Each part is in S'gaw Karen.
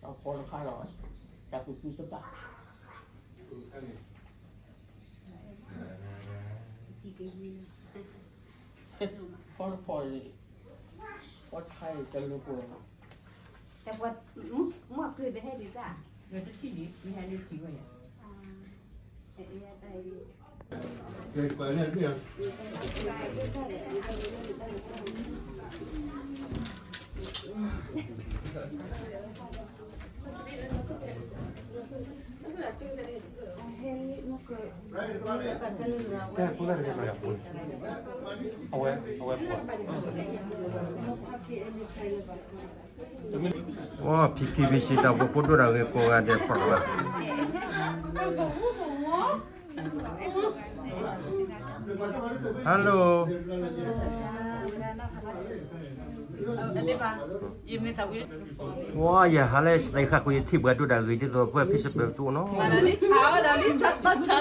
အဖီတခါဒီး တၢ်ကူၣ်ကူၣ်သဘၣ် ဖီတဖီန့ၣ် ဖီတခါန့ၣ် တလိၣ်ကိၢ်လီၤ. တၢ်ပှၤ မုၢ်အကြၢးတဟဲဒံးတၢ် ဒီးတထံၣ်ဒံး မ့ၢ်ဟဲလၢထံၣ်ဝဲယၤ အဝဲ အဝဲ ပှၤ ဖံဖံဘံစံတၢ်ဖိဖိဒိၣ်တၢ်ဂ့ၤကိးဂၤဒဲးဖီၣ်လီၤ. Hello. ဝါယဟးလၢသ့ၣ်ခါဃုာ်ယထံၣ်ပှၤဒိၣ်တၢ်ဂ့ၤဒ်သိးပှၤဖံးစပၢၤတအိၣ်နီၤ.ယွၤဟ့ၣ်ပှၤအ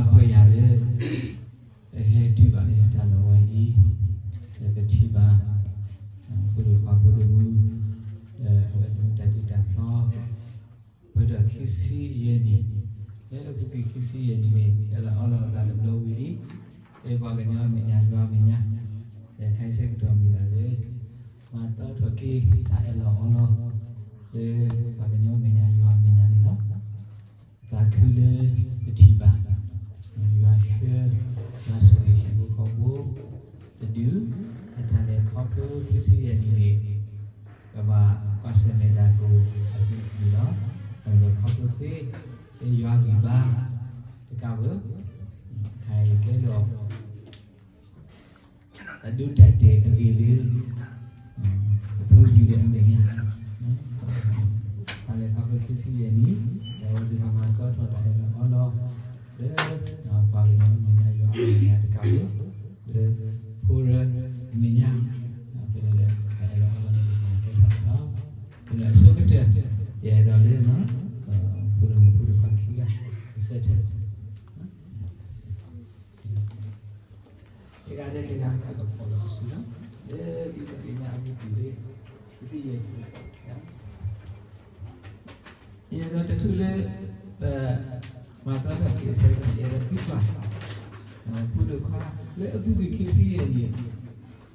ခွဲးယာ်လၢ ပဟဲတုၤဘၣ်လၢတၢ်လီၢ်ဝဲအံၤ လၢပထံၣ်ဘၣ် ဖိဒိၣ်ခွါဖိဒိၣ်မုၣ် လၢအဝဲတၢ်ဒုးတၢ်ဖျီ ပှဲၤဒီးခံဆံယဲၢ်နံၣ်, လၢအပူၤကွံာ်ခံဆံယဲၢ်နံၣ်န့ၣ် အၢၣ်လီၤအီလီၤအသးတဘျီဝံၤလံ, လၢပှၤကညီအမဲာ်ညါ ယွၤအမဲာ်ညါ, လၢခဲအံၤဆၢကတီၢ်မ့ၢ်ဒၣ်လၢ မၤသီထီၣ်က့ၤတၢ်အၢၣ်လီၤအီလီၤ လၢပှၤကညီအမဲာ်ညါ ယွၤအမဲာ်ညါန့ၣ်လီၤ. သးခုလၢပထံၣ်ဘၣ် ယွၤဆှၢ ယွၤဆိၣ်ဂ့ၤဟံၣ်ဖိဃီဖိ တဒု အတၢ်လဲၤခီဖျိခံဆံယဲၢ်နံၣ်န့ၣ် ကဘၣ်ကွၢ်ဆၢၣ်မဲာ်တၢ်ကအိၣ်အဂ့ၢ်န့ၣ်လီၤ. တၢ်လဲၤခီဖျိသ့ လၢယွၤဂံၢ်ဘါ တကးဘၣ် ခဲအံၤကဲလီၤ တၢ်ဒိတၢ်တဲာ်အဂ့ၢ်လၢ ဖိဒံးဒီးအမဲာ်ညါ, တၢ်လဲၤခီဖျိခံဆံယဲၢ်နံၣ် လၢအဝဲသ့ၣ်မၤသီထီၣ်တၢ်အၢၣ်လီၤအီလီၤ လၢ ပှၤကညီအမဲာ်ညါ ယွၤအမဲာ်ညါတကးဘၣ် လၢဖိရၢအမဲာ်ညါ ဖဲလၢတၢ်အၢၣ်လီၤအီလီၤန့ၣ် ပမၤကဲထီၣ်န့ၣ်လီၤ. ဖဲလၢအဆိကတၢၢ် ယအဲၣ်ဒိးလၢ ဖိဒိၣ်မုၣ်ဖိဒိၣ်ခွါခံဂၤ ကဆၢထၢၣ် တဂၤဒီးတဂၤကကီၢ်လီၤပစုလီၤ. လၢဒ်သိးလၢညါအမုၢ်ပူၤလၢ ကသံၣ်ယဲၢ်ပူၤ ယအဲၣ်ဒိးတထူၣ်လၢ ပ မၤသီထီၣ်က့ၤအဆၢကတီၢ် ယအဲၣ်ဒိးသံကွၢ် ဖိဒိၣ်ခွါ လၢအပူၤကွံာ်ခံဆံယဲၢ်နံၣ်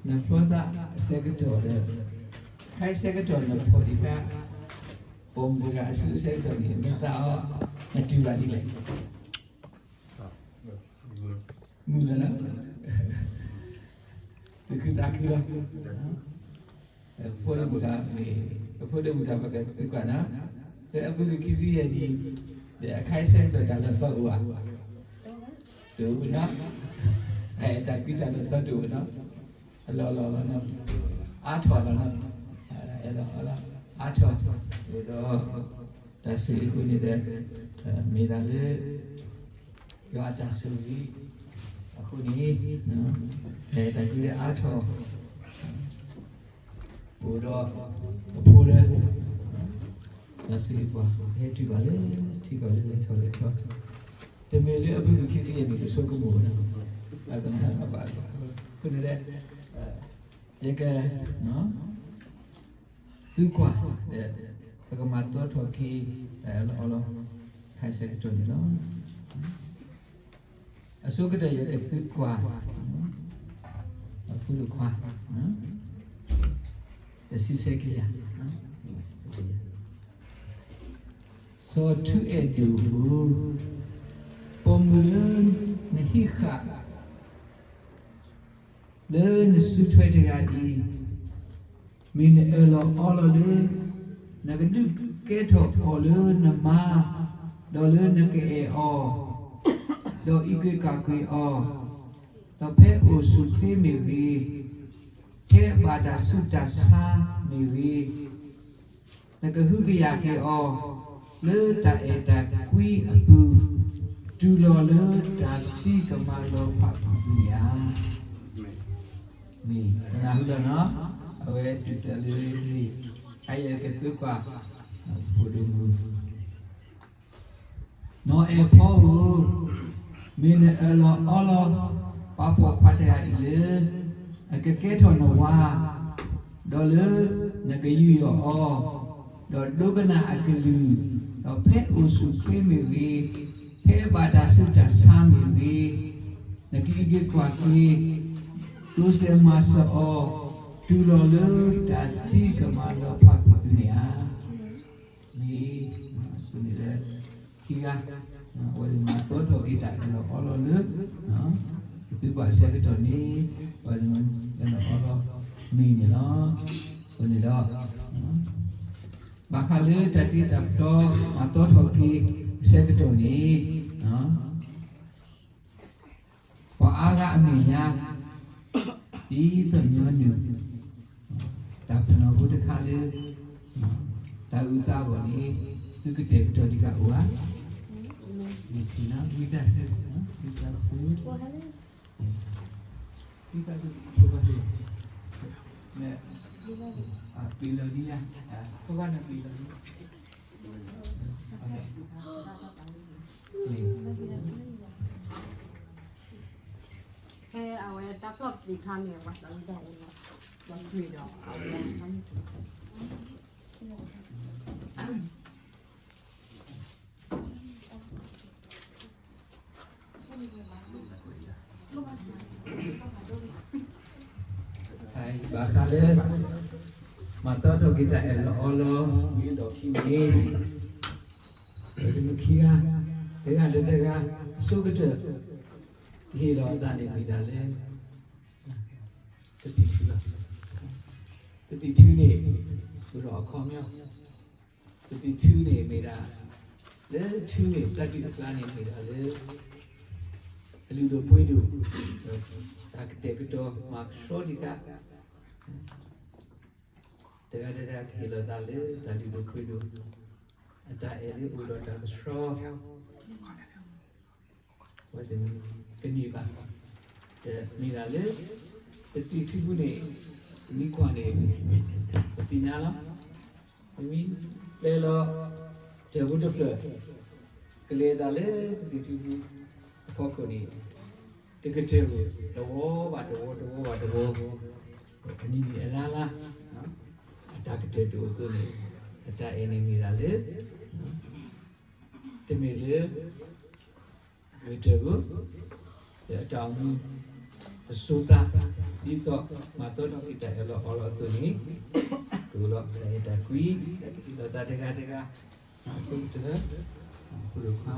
နဖျီသးအဆၢကတီၢ်ဒီး ခါအံၤဆၢကတီၢ်နဖီၣ်ဒံးတၢ် ပိာ်မုၣ်တဂၤအစုအဆၢကတီၢ်န့ၣ် နသးအီၤ နတူၢ်ဘၣ်ဒ်လဲၣ်. မုာ်လီၤလီၤ သခုသးခုလီၤ. ဖိဒိၣ်မုၣ်တဂၤ ဖိဒိၣ်မုၣ်တဂၤ ပကသံကွၢ်နၤ လၢအပူၤကွံာ်ခံဆံယဲၢ်နံၣ် ဒီးအခါအံၤဆၢကတီၢ်တၢ်လီၤဆီအိၣ်ဧါ. တအိၣ်နီၤ တၢ်အဲၣ်တၢ်ကွံတၢ်လီၤဆီတအိၣ်နီၤ အလီၢ်လီၢ်လီၤနီၤ အါထီၣ်လီၤနီၤ အဲၣ်ဒိးအါထီၣ် အိၣ်ဒီး တၢ်ဆိၣ်ဂ့ၤအဃိန့ၣ်ဒီး မ့ၢ်ဒၣ်လၢ ယွၤအတၢ်ဆိၣ်ဂ့ၤ အဃိန့ၣ် တၢ်ကွံလၢအါထီၣ် အိၣ်ဒီး အဖိဒီး တၢ်ဆိၣ်ဂ့ၤပှၤ ဟဲတုၤဘၣ်လၢ ထံကီၢ်လၢလဲၤထီၣ်လဲၤထီ တမ့ၢ်လၢအပူၤကွံာ်ခံဆံယဲၢ်နံၣ် ပဆိကမိၣ်ဝဲဒၣ် အကမၤလၢဘၣ် အဃိန့ၣ်ဒီး ယက သံကွၢ် ပကမၤသီထီၣ်က့ၤ တၢ်အၢၣ်လီၤအီလီၤ ခါအံၤဆၢကတီၢ်န့ၣ်လီၤ. အဆိကတၢၢ်ယကသံကွၢ် အဖိဒိၣ်ခွါ တဆံဆဲကယၤ စီၤထူအဲၣ်ဒိၣ်ဧၢ, ပိာ်မုၣ်လၢနဟံးဃာ် လၢနစုထွဲတဂၤအံၤ, မ့ၢ်နအၢၣ်လီၤအီလီၤလၢ နကဒုးကဲထီၣ်အီၤလၢနမါ, ဒီးလၢနကအဲၣ်အီၤ, ဒီးအံးကွံာ်ကၣ်ကွံာ်အီၤ, ဒီးဖဲအိၣ်ဆူၣ်ချ့မ့ၢ်ဂ့ၤ, ထဲဘၣ်တၢ်ဆူးတၢ်ဆါမ့ၢ်ဂ့ၤ, နကဟုကယာ်က့ၤအီၤ လၢတၢ်အဲၣ်တၢ်ကွံအပူၤ, တုၤလီၤလၢတၢ်သံကမၤလီၤဖးကွံာ်သုန့ၣ်ဧါ. မ့ၢ်နၢ်ဟူလီၤနီၤ, အဝဲစံးဆၢလၢမ့ၢ် အယကသံကွၢ် ဖိဒိၣ်မုၣ် နီၢ်အဲၣ်ဖီဧၢ, မ့ၢ်နအၢၣ်လီၤအီလီၤ ပှၤပိာ်ခွါတဂၤအံၤလၢ အကကဲထီၣ်နဝၤ, ဒီးလၢနကယူးယီၣ်အီၤ, ဒီးဒိကနၣ်အကလုၢ်, ဒီးဖဲအိၣ်ဆူၣ်ချ့မ့ၢ်ဂ့ၤ, ဖဲဘၣ်တၢ်ဆူးတၢ်ဆါမ့ၢ်ဂ့ၤ, နကအံးက့ၤကွၢ်က့ၤ, တိစၢၤမၤစၢၤအီၤ, တုၤလီၤလၢတၢ်သံကမၤလီၤဖးကွံာ်သုန့ၣ်ဧါ. မ့ၢ် အဃိန့ၣ်ဒီး ခံဂၤ အဝဲသ့ၣ်မၤသီထီၣ်က့ၤတၢ်အၢၣ်လီၤအီလီၤလၢ ပသုကွၢ်အဆၢကတီၢ်န့ၣ် အဝဲသ့ၣ်မၤအၢၣ်လီၤအီလီၤမ့ၢ်န့ၣ်လီၤ. အဃိန့ၣ်ဒီး ဘၣ်ဃးလၢတၢ်တ့တၢ်ဖျီ မၤသီထီၣ်က့ၤအဆၢကတီၢ်န့ၣ် ပှၤအါဂၤအမဲာ်ညါ ဒ်သိးညီနုၢ် တၢ်ပနီၣ်ဖိတခါလၢ တၢ်အုၣ်သးအဂီၢ်န့ၣ် သုကတဲာ်ကတီၤဒံးဃာ်အိၣ်ဧါ. မ့ၢ်ထံၣ်နီၤ ဝံသးစူၤ ဝံသးစူၤ ဝံသးစူၤ ဖိဘၣ်ဟ့ၣ် မ့ၢ် အပျံၤလီၤဒံးယၤ ဖိဘၣ်နပျံၤလီၤဒံး ဖဲအဝဲတၢ်ဖျီၣ်သ့ၣ်ခါန့ၣ် ပှၤသးဝံၣ်တၢ်အၢၣ်လီၤ ပှၤကွံာ်ဒီးအဝဲ ဘၣ်ဃးလၢ မၤသီထီၣ်က့ၤတၢ်အၢၣ်လီၤအီလီၤ ဝံၤအလီၢ်ခံန့ၣ် ပတမ့ၢ်ခံဂၤ တဂၤလၢတဂၤ အဆိကတၢၢ် ကဟ့ၣ်လီၤအသးန့ၣ်မ့ၢ်ဒၣ်လၢ ပသံၣ်ထူလီၤ. ပသံၣ်ထူန့ၣ် အိၣ်ဒီးအခီပညီ ပသံၣ်ထူန့ၣ်မ့ၢ်ဒၣ် လၢထူန့ၣ် တၢ်ဒုၣ်တကျါန့ၣ်မ့ၢ်ဒၣ်လၢ အလုၢ်ဒိၣ်ပှ့ၤဒိၣ် တၢ်ကတဲာ်ကတီၤမၤကဆှီဒံးဃာ် တဂၤတဂၤကဟ့ၣ်လီၤသးလၢတၢ်လုၢ်ဒိၣ်ပှ့ၤဒိၣ် အတၢ်အဲၣ်လၢအိၣ်ဒီးတၢ်ကဆှီ ဝဲတမ့ၢ်ကန့ၢ်ဘၣ် ဒီးမ့ၢ်ဒၣ်လၢ ပသံၣ်ထူပူၤန့ၣ် မ့ၢ်ကွၢ်န့ၣ် ပသ့ၣ်ညါလီၤ မ့ၢ် ပျဲလီၤ တၢ်မူတဖျၢၣ် ကလဲၤသးလၢကသံၣ်ထူပူၤအဖီခိၣ်န့ၣ် တကတၢၢ် တဝီဘၣ်တဝီ တဝီဘၣ်တဝီ အနံၤနံၤအလါလါ အတၢ်ကတၢၢ်တအိၣ်အသိးန့ၣ် အတၢ်အဲၣ်န့ၣ်မ့ၢ်ဒၣ်လၢ တမ့ၢ်လၢ ဂဲၤတၢၢ်ဧိၤ ဒီးအတၢ်အိၣ်မူ အစိၤသး ဒ်သိးမၤသီထီၣ်က့ၤတၢ်အၢၣ်လီၤအီလီၤအသိးန့ၣ် ကအိၣ်လီၤတၢ်အဲၣ်တၢ်ကွံ ဒီးကသံၣ်လီၤသးတဂၤတဂၤ အဆိကတၢၢ် ဖိဒိၣ်ခွါ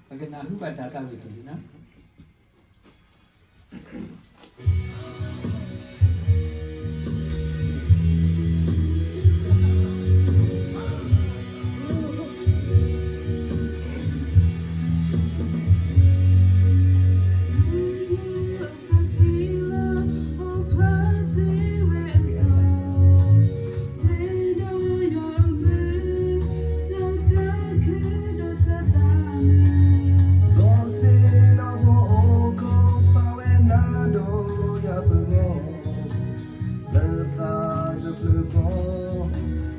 ပကနၢ်ဟူဘၣ်တၢ်သးဝံၣ်တမံၤနီၤ.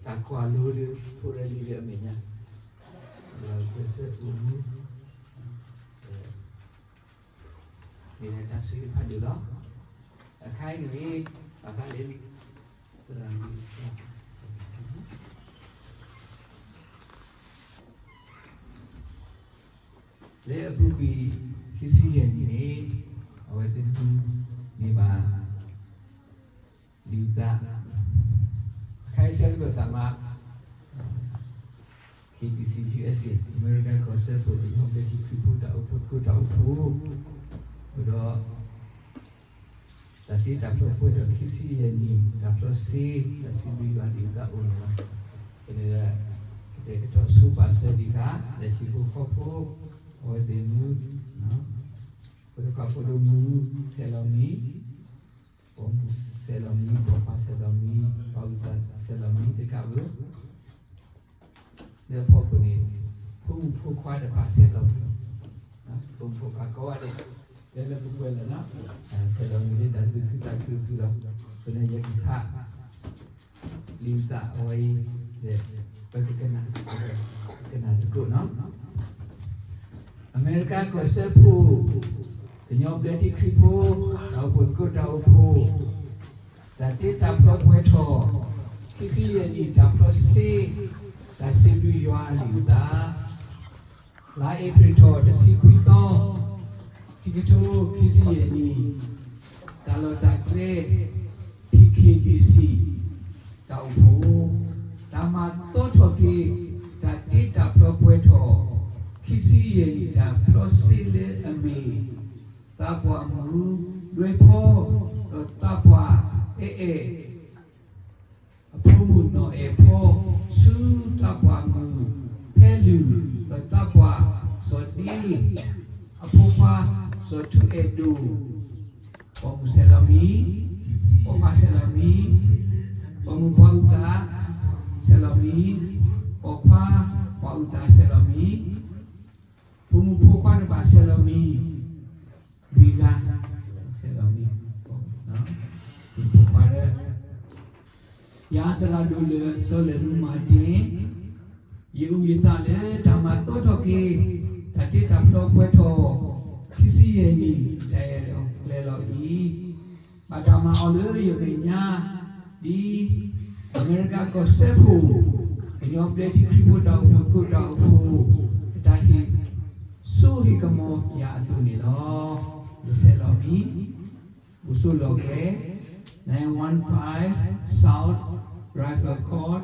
တၢ်ကွၢ်လိဒုး ဖိရဲၣ်လံၤလၢအမဲာ်ညါ ဒီးကစၢၢ်အိၣ်မူ မ့ၢ်လၢတၢ်ဆိၣ်ဂ့ၤဖးဒိၣ်လီၤ. အခါအံၤန့ၣ် ပသးလၢ သရၣ်မုၣ် လၢအပူၤကွံာ် ခံဆံယဲၢ်နံၣ်န့ၣ် အဝဲသ့ၣ်တဖုန့ၢ်ဘၣ် ဒုးသး အခါအံၤဆၢကတီၢ်သးမါ K B C U S A အမဲရကၤကီၢ်စၢဖှိၣ် ကညီဘျၢထံခရံာ်ဖိတၢ်အိၣ်ဖှိၣ်သကိးတၢ်အိၣ်ဖှိၣ် အိၣ်ဒီး တၢ်တ့တၢ်ဖျီပှဲၤဒီးခံဆံယဲၢ်နံၣ် တၢ်ဖျီစ့ တၢ်စံးဘျုးယွၤဒုးသးအိၣ်န့ၣ်လီၤ. ဖဲန့ၣ် ကတဲာ်ကတီၤဆိပာ်စၢၤဒံးဃာ် လၢဟံၣ်ဖိဃီဖိ အဝဲသ့ၣ်မူ ဖိဒိၣ်ခွါဖိဒိၣ်မူ ဆဲးလီၤမံ ပိာ်မုၣ်ဆဲးလီၤမံ ပိာ်ခွါဆဲးလီၤမံ ပှၤဂုၤသးဆဲးလီၤမံ တကးဘၣ် လၢအဖီခိၣ်န့ၣ် ဖိမုၣ်ဖိခွါတဖၣ်ဆဲးလီၤမံ ဖိမုၣ်ဖိခွါကိးဂၤဒဲး လၢလၢပှဲၤပှဲၤလီၤနီၤ ဆဲးလီၤမံလၢတၢ်သူၣ်ခုသးခုအပူၤလီၤ. ဖဲန့ၣ်ယကဖး လံာ်သးအဝဲအံၤ ပကကနၣ် ကနၣ်သကိးနီၤ. အမဲရကၤကီၢ်စၢဖှိၣ် ကညီဘျၢထံခရံာ်ဖိ တၢ်အိၣ်ဖှိၣ်သကိးတၢ်အိၣ်ဖှိၣ် တၢ်တ့တၢ်ဖျီပှဲၤထီၣ် ခံဆံယဲၢ်နံၣ် တၢ်ဖျီစ့ တၢ်စံးဘျုးယွၤအကလုၢ်အသး လါအ့ဖြ့ၣ်ထီၣ်တဆံခွံသီ ခံကထိခံဆံယဲၢ်နံၣ် တၢ်လီၢ်တၢ်ကျဲ P K B C တၢ်အိၣ်ဖှိၣ် တၢ်မၤသီထီၣ်က့ၤ တၢ်တ့တၢ်ဖျီပှဲၤထီၣ် ခံဆံယဲၢ်နံၣ် တၢ်ဖျီစ့လၢအမ့ၢ် သးပှၢ်မုၣ်ဒွဲၣ်ဖီ ဒီးသးပှၢ်အဲအဲၣ် အဖိမုၣ်နီၢ်အဲၣ်ဖီ ဆူသးပှၢ်မုၣ်ဖဲလုၢ် ဒီးသးပှၢ်စီၤဒ့ အဖိခွါစီၤထူအဲၣ်ဒိၣ် ပိာ်မုၣ်ဆဲးလီၤမံၤ, ပိာ်ခွါဆဲးလီၤမံၤ, ပိာ်မုၣ်ပှၤအုၣ်သးဆဲးလီၤမံၤ, ပိာ်ခွါပှၤအုၣ်သးဆဲးလီၤမံၤ, ဖိမုၣ်ဖိခွါတဖၣ်ဆဲးလီၤမံၤ, လွံၢ်ဂၤ ဆဲးလီၤမံၤ, ဖိခွါ ယၤသရၣ်ဒိၣ်လၢ စီၤလၢၢ်မူမၤတ့ၢ် ယအုၣ်ယသးလၢတၢ်မၤသီထီၣ်က့ၤ တၢ်တ့တၢ်ဖျီပှဲၤထီၣ် ခံဆံယဲၢ်နံၣ် တၢ်အဲၣ်လီၤကျဲၤလီၤအံၤ ဘၣ်တၢ်မၤအီၤလၢယမဲာ်ညါ ဒ်အမဲရကၤကီၢ်စၢဖှိၣ် ကညီဘျၢထံခရံာ်ဖိတၢ်အိၣ်ဖှိၣ်သကိးတၢ်အိၣ်ဖှိၣ် အတၢ်ဟ့ၣ်စိဟ့ၣ်ကမီၤယၤအသိးန့ၣ်လီၤ. ယဆဲးလီၤမံၤ အိၣ်ဆိးလီၢ်ကျဲ nine one five South Rifle Court,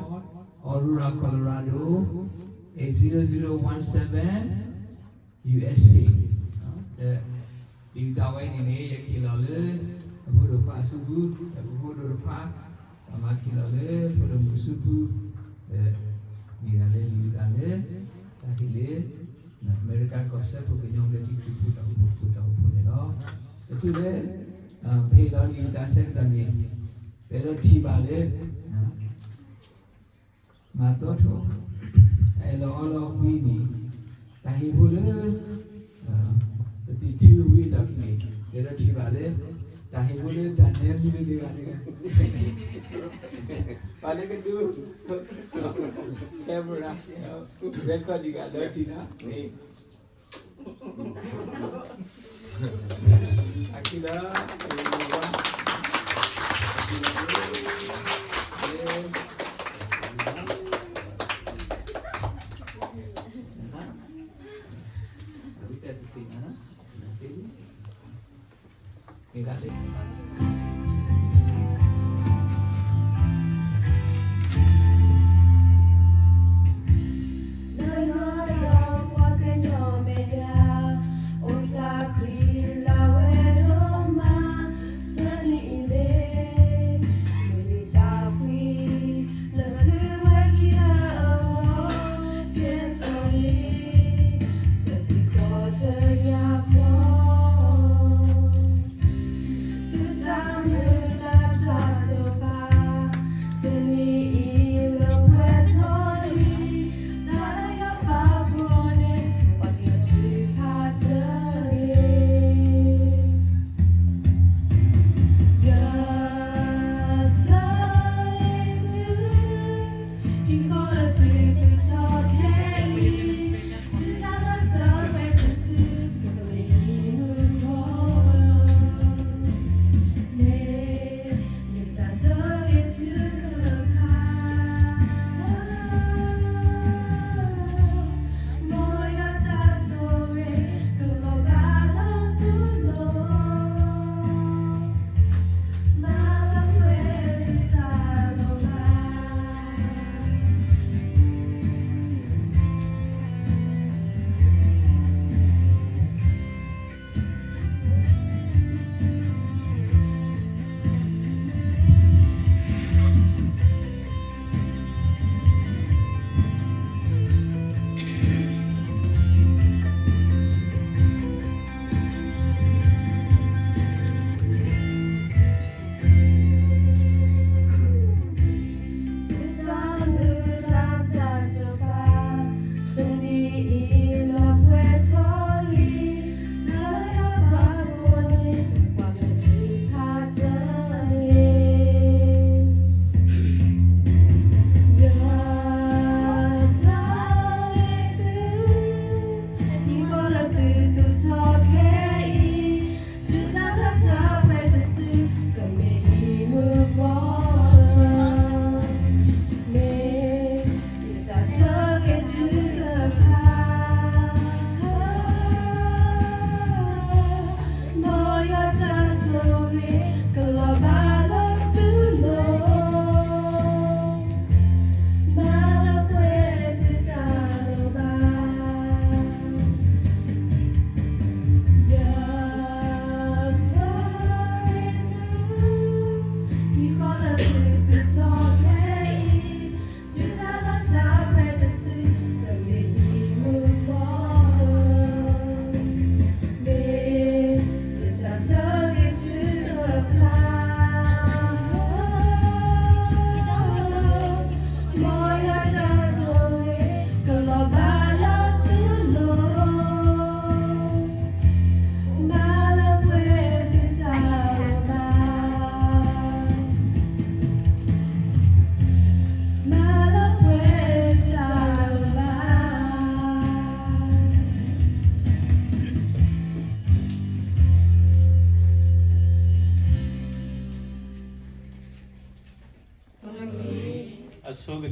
Aurora, Colorado, eight zero zero one seven, U S A. ဒီး ဒ်သိးဝဲန့ၣ်န့ၣ် ယကဟ့ၣ်လီၤလၢ အဖိဒိၣ်ခွါအစုပူၤ ဒီးပဖိဒိၣ်တဖၣ် အမၤကဟ့ၣ်လီၤလၢ ဖိဒိၣ်မုၣ်အစုပူၤ ဒီး မ့ၢ်ဒၣ်လၢလံာ်အုၣ်သးလၢ တၢ်ဟ့ၣ်လၢ အမဲရကၤကီၢ်စၢဖှိၣ်ကညီဘျၢထံခရံာ်ဖိတၢ်အိၣ်ဖှိၣ်သကိးတၢ်အိၣ်ဖှိၣ်န့ၣ်လီၤ. တချုးလၢ ပဟ့ၣ်လီၤလံာ်အုၣ်သးဆၢကတီၢ်န့ၣ် ပအဲၣ်ဒိးထံၣ်ဘၣ်လၢ မၤသီထီၣ် တၢ်အၢၣ်လီၤအီလီၤဝံၤန့ၣ် တၢ်ဟ့ၣ်ဖိလၢ ပသံၣ်ထုဝံၤဒီးန့ၣ် ပအဲၣ်ဒိးထံၣ်ဘၣ်လၢ တၢ်ဟ့ၣ်ဖိလၢတၢ်နဲမံၤတဂၤတဂၤ ပှၤလၢကဒုး camera record တဂၤလၢထံၣ်နီၤ အခံလီၤ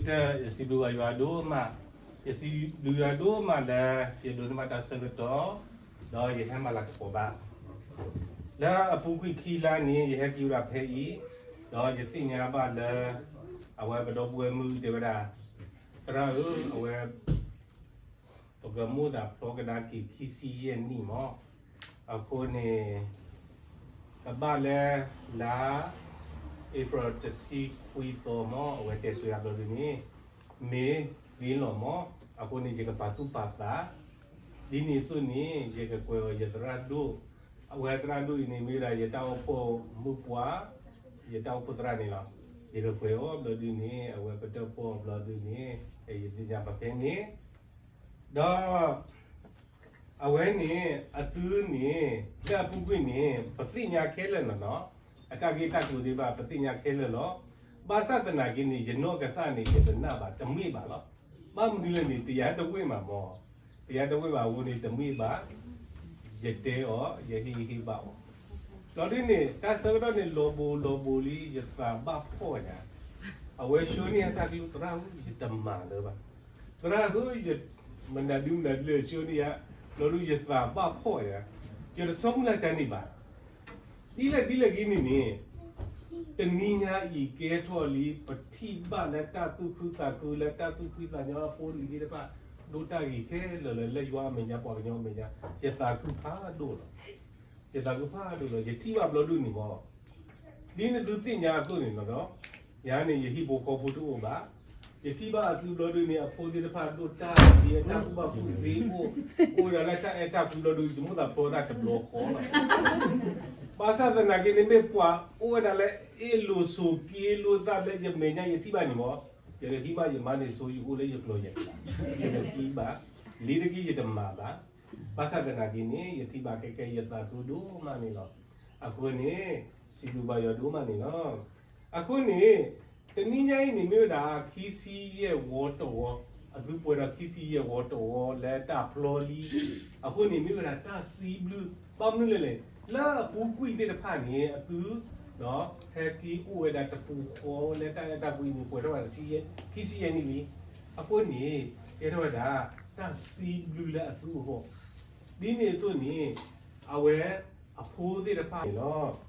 ယစံးဘျုးဘၣ်ယွၤဒိၣ်မး, ယစံးဘျုးယွၤဒိၣ်မးလၢ ယဒိးန့ၢ်ဘၣ်တၢ်ဆၢကတီၢ်, ဒီးယဟဲမၤလၤကပီၤဘၣ်. လၢအပူၤကွံာ်ခံလါန့ၣ် ယဟဲက့ၤဝဲဒၣ်ဖဲအံၤ, ဒီးယသ့ၣ်ညါဘၣ်လၢ အဝဲပဒီပုၢ်ဝဲၢ်မုၣ်တဲဝဲဒၣ်, သရၣ်ဧၢ, အဝဲ ပကမိၣ်သးဖျီကဒါက့ၤခံဆံယဲၢ်နံၣ်မး, အဃိန့ၣ် ကဘၣ်လၢ လါ April တဆံခွံသီမး, အဝဲတဲဆိယၤဘျီဒုန့ၣ် မ့ၢ်သ့လီၤမး, အဃိန့ၣ် ယကပာ်သူၣ်ပာ်သး, ဒ်န့ၣ်အသိးန့ၣ် ယကကွဲးအီၤယသရၣ်ဒိၣ်, အဝဲသရၣ်ဒိၣ်အံၤန့ၣ် မ့ၢ်ဝဲဒၣ်ယတၢ်အိၣ်ဖှိၣ်မုၣ်ပှၢ်, ယတၢ်အိၣ်ဖှိၣ်သရၣ်န့ၣ်လီၤ. ယကကွဲးအီၤဘျီဒုန့ၣ် အဝဲပတၢၣ်ပီၣ်ဘျီဒုန့ၣ် ယသ့ၣ်ညါပှၤဖဲန့ၣ် ဒီး အဝဲန့ၣ် အသုန့ၣ် လၢအပူၤကွံာ်န့ၣ် ပသ့ၣ်ညါခဲလၢာ်လီၤနီၤ, အတၢ်ဂ့ၢ်တၢ်ကျိၤသ့ၣ်တဖၣ် ပသ့ၣ်ညါခဲလၢာ်လီၤ. ဘၣ်ဆၣ်သနာ်က့န့ၣ် ယနီၢ်ကစၢ်န့ၣ် ယတနာ်ဘၣ် တမ့ၢ်ဘၣ်လီၤ. ဘၣ်မနုၤလဲၣ်န့ၣ် တယၤတဝ့ၢ်မးမး, တယၤတဝ့ၢ်ဘၣ်အဃိန့ၣ် တမ့ၢ်ဘၣ်, ယတဲအီၤ ယဟ့ၣ်ဂံၢ်ဟ့ၣ်ဘါအီၤ, ဘျီဒုန့ၣ် တၢ်ဆၢကတီၢ်န့ၣ် လီၤဘိၤလီၤဘိၤလံ ယသးဘၣ်ဖှီၣ်ယၤ, အဝဲဆှၢန့ၢ်ယတၢ်ကလုၢ် သရၣ်ဧၢ ယတမၤလၢၤဘၣ်, သရၣ်ဧၢ မနုၤဒုမနုၤဒုလဲၣ်ဆှၢန့ၢ်ယၤ, ဘျီဒုယသးဘၣ်ဖှီၣ်ယၤ, ယတဆိကမိၣ်လၢတၢ်န့ၣ်ဘၣ်. ဒ်လဲၣ်ဒ်လဲၣ်ဂ့ၤန့ၣ်န့ၣ်, တနံၤညါအံၤကဲထီၣ်လံ ပထံၣ်ဘၣ်လၢတၢ်သူၣ်ခုသးခုလၢတၢ်သူၣ်ဖှံသးညီအဖိအလံၤသ့ၣ်တဖၣ် ဒိၣ်တၢ်ဂ့ၤခဲလၢာ်လၢ လၢယွၤအမဲာ်ညါပှၤကညီအမဲာ်ညါ, ယသးခုဖးဒိၣ်လီၤ. ယသးခုဖးဒိၣ်လီၤ. ယထံၣ်ဘၣ်ဘျီဒုန့ၣ်မး ဒ်နသုသ့ၣ်ညါအသိးန့ၣ်လီၤ. ယၤန့ၣ် ယဟံၣ်ဖိဃီဖိတအိၣ်ဘၣ်. ယထံၣ်ဘၣ်အသုဘျီဒုန့ၣ် အဖိသ့ၣ်တဖၣ်ဒိၣ်တၢ်ဂ့ၤ အတၢ်ကူၣ်ဘၣ်ကူၣ်သ့အိၣ်, အိၣ်ဝဲဒၣ်လၢတၢ်အဲၣ်တၢ်ကွံဘျီဒု ယမိၣ်သးဖျီတၢ်တဘျီဃီလီၤ. ဘၣ်ဆၣ်သနာ်က့န့ၣ် မ့ၢ်ပှၤအိၣ်ဝဲဒၣ်လၢအ့ၣ်လိာ်ဆိးက့လိာ်သးလၢယမဲာ်ညါယထံၣ်ဘၣ်န့ၣ်မး, ယကဟံးမးယမါန့ၣ်ဆိ ယအိၣ်လၢယကျိၤယဲၢ်, ယတသံဘၣ်, လံတက့ၢ်ယတမၤဘၣ်. ဘၣ်ဆၣ်သနာ်က့န့ၣ် ယထံၣ်ဘၣ်ခဲကဲ ယသးခုဒိၣ်မးန့ၣ်လီၤ. အဃိန့ၣ် စံးဘျုးဘၣ်ယွၤဒိၣ်မးန့ၣ်လီၤ. အဃိန့ၣ် တနံၤညါအံၤန့ၣ်မ့ၢ်ဝဲဒၣ် ခံဆံယဲၢ်ဝီတဝီ, အသုပှဲၤဒီးခံဆံယဲၢ်ဝီတဝီလၢတၢ်ဖျီလံ. အဃိန့ၣ်မ့ၢ်ဝဲဒၣ်တၢ်စံးဘျုး, ဘၣ်မနုၤလဲၣ်လဲၣ်, လၢအပူၤကွံာ်သ့ၣ်တဖၣ်န့ၣ် အသု ဟဲက့ၤအိၣ်ဝဲဒၣ်တပူၤဃီလၢတၢ်အဲၣ်တၢ်ကွံန့ၣ် ပှဲၤထီၣ်ဝဲဒၣ် ခံဆံယဲၢ်နံၣ်လံ. အဃိန့ၣ် ကဲထီၣ်ဝဲဒၣ် တၢ်စံးဘျုးလၢအသုအဂီၢ်, ဒ်န့ၣ်အသိးန့ၣ် အဝဲအဖိသ့ၣ်တဖၣ်န့ၣ်လီၤ.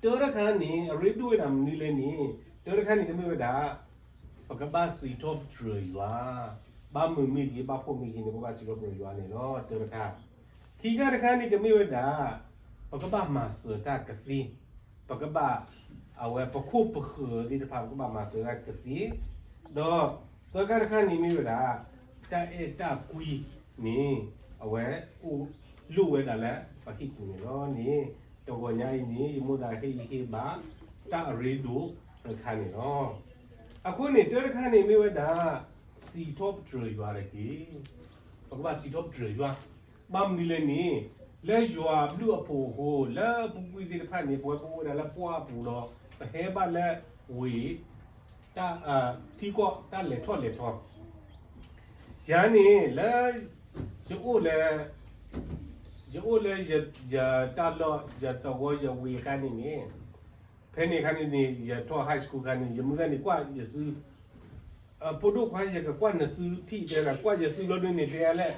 တၢတခါန့ၣ် အရ့ဒိၣ်ဝဲဒၣ်မနုၤလဲၣ်န့ၣ်, တၢတခါန့ၣ်ကမ့ၢ်ဝဲဒၣ် ပကဘၣ်စံးထီၣ်ပတြၢၤယွၤ, ဘၣ်မုာ်မ့ၢ်ဂ့ၤ ဘၣ်ဖှီၣ်မ့ၢ်ဂ့ၤန့ၣ် ပဘၣ်စံးထီၣ်ပတြၢၤယွၤန့ၣ်လီၤ. တၢတခါ, ခံခါတခါန့ၣ်ကမ့ၢ်ဝဲဒၣ် ပကဘၣ်မၤစၢၤတၢ်ကသ့, ပကဘၣ် အဝဲပခိၣ်ပဃၢၤသ့ၣ်တဖၣ် ပကဘၣ်မၤစၢၤတၢ်ကသ့, ဒီးသၢခါတခါန့ၣ်မ့ၢ်ဝဲဒၣ် တၢ်အဲၣ်တၢ်ကွံန့ၣ် အဝဲအိၣ်လိာ်ဝဲဒၣ်လၢပဟံၣ်ပူၤန့ၣ်လီၤန့ၣ်, တဂီၤညါအံၤန့ၣ် ယမိၣ်သးဟ့ၣ်ဂံၢ်ဟ့ၣ်ဘါ တၢ်အရ့ဒိၣ်တခါန့ၣ်လီၤ. အဃိန့ၣ် တၢတခါန့ၣ်မ့ၢ်ဝဲဒၣ် စံးထီၣ်ပတြၢၤယွၤတက့ၢ်. ပကဘၣ်စံးထီၣ်ပတြၢၤယွၤ, ဘၣ်မနုၤလဲၣ်န့ၣ် လၢယွၤအဘျုးအဖှိၣ်အဃိ လၢအပူၤကွံာ်သ့ၣ်တဖၣ်န့ၣ် ပဝဲပအိၣ်ဝဲဒၣ်လၢပှၢ်ပူၤဒီး ပဟဲဘၣ်လၢဝ့ၢ် တၢ် ထံကီၢ်တၢ်လဲၤထီၣ်လဲၤထီ, ယၤန့ၣ် လၢ ယအိၣ်လၢ ယအိၣ်လၢယတၢ်လီၢ် ယသဝီယဝ့ၢ်အခါန့ၣ်န့ၣ်, ဖဲန့ၣ်အခါန့ၣ်န့ၣ် ယထီၣ် high school အခါန့ၣ် ယမုၢ်ဂၤန့ၣ် ကွၢ်ယစု ဖိဒိၣ်ခွါ ယကကွၢ်နစုထံၣ်တဲဝဲဒၣ် ကွၢ်ယစုဘျီဒုန့ၣ် တဲယၤလဲၣ်,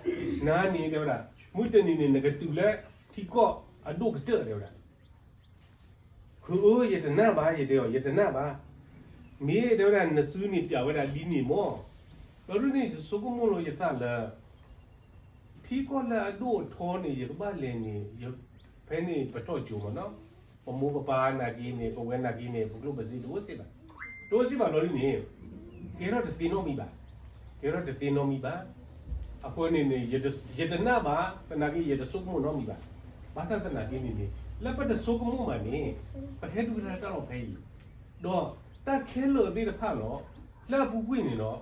နၤန့ၣ် တဲဝဲဒၣ် မုၢ်တနံၤန့ၣ် နကတုၤလၢထံကီၢ်အဒိၣ်ကတၢၢ် တဲဝဲဒၣ်. ဃုဧၢ ယတနာ်ဘၣ် ယတဲအီၤ ယတနာ်ဘၣ်. မ့ၢ်တဲဝဲဒၣ် နစုန့ၣ်ပျးဝဲဒၣ်ဒ်န့ၣ်မး. ဘျီဒုန့ၣ် ယဆိကမိၣ်လီၤယသးလၢ ထံကီၢ်လၢအဒိၣ်အထီန့ၣ် ယကဘၣ်လဲၤန့ၣ် ဖဲန့ၣ်ပထီၣ်ကၠိမးနီၤ, ပမိၢ်ပပၢ်နာ်က့န့ၣ် ပဝဲနာ်က့န့ၣ် ပကျိၣ်ပစ့တအိၣ်စ့ၢ်ဘၣ်, တအိၣ်စ့ၢ်ဘၣ်ဘျီဒုန့ၣ် ကဲထီၣ်တသ့နီတမံၤဘၣ်, ကဲထီၣ်တသ့နီတမံၤဘၣ်. အဃိန့ၣ်န့ၣ် ယတနာ်ဘၣ် သနာ်က့ ယတဆိကမိၣ်နီတမံၤဘၣ်. ဘၣ်ဆၣ်သနာ်က့န့ၣ်န့ၣ် လၢပတဆိကမိၣ်ဘၣ်န့ၣ် ပဟဲဒုးကဒါတၢ်လီၢ်ဖဲအံၤ ဒီးတၢ်ခဲလၢာ်သ့ၣ်တဖၣ်လီၤ. လၢအပူၤကွံာ်န့ၣ်ဒီး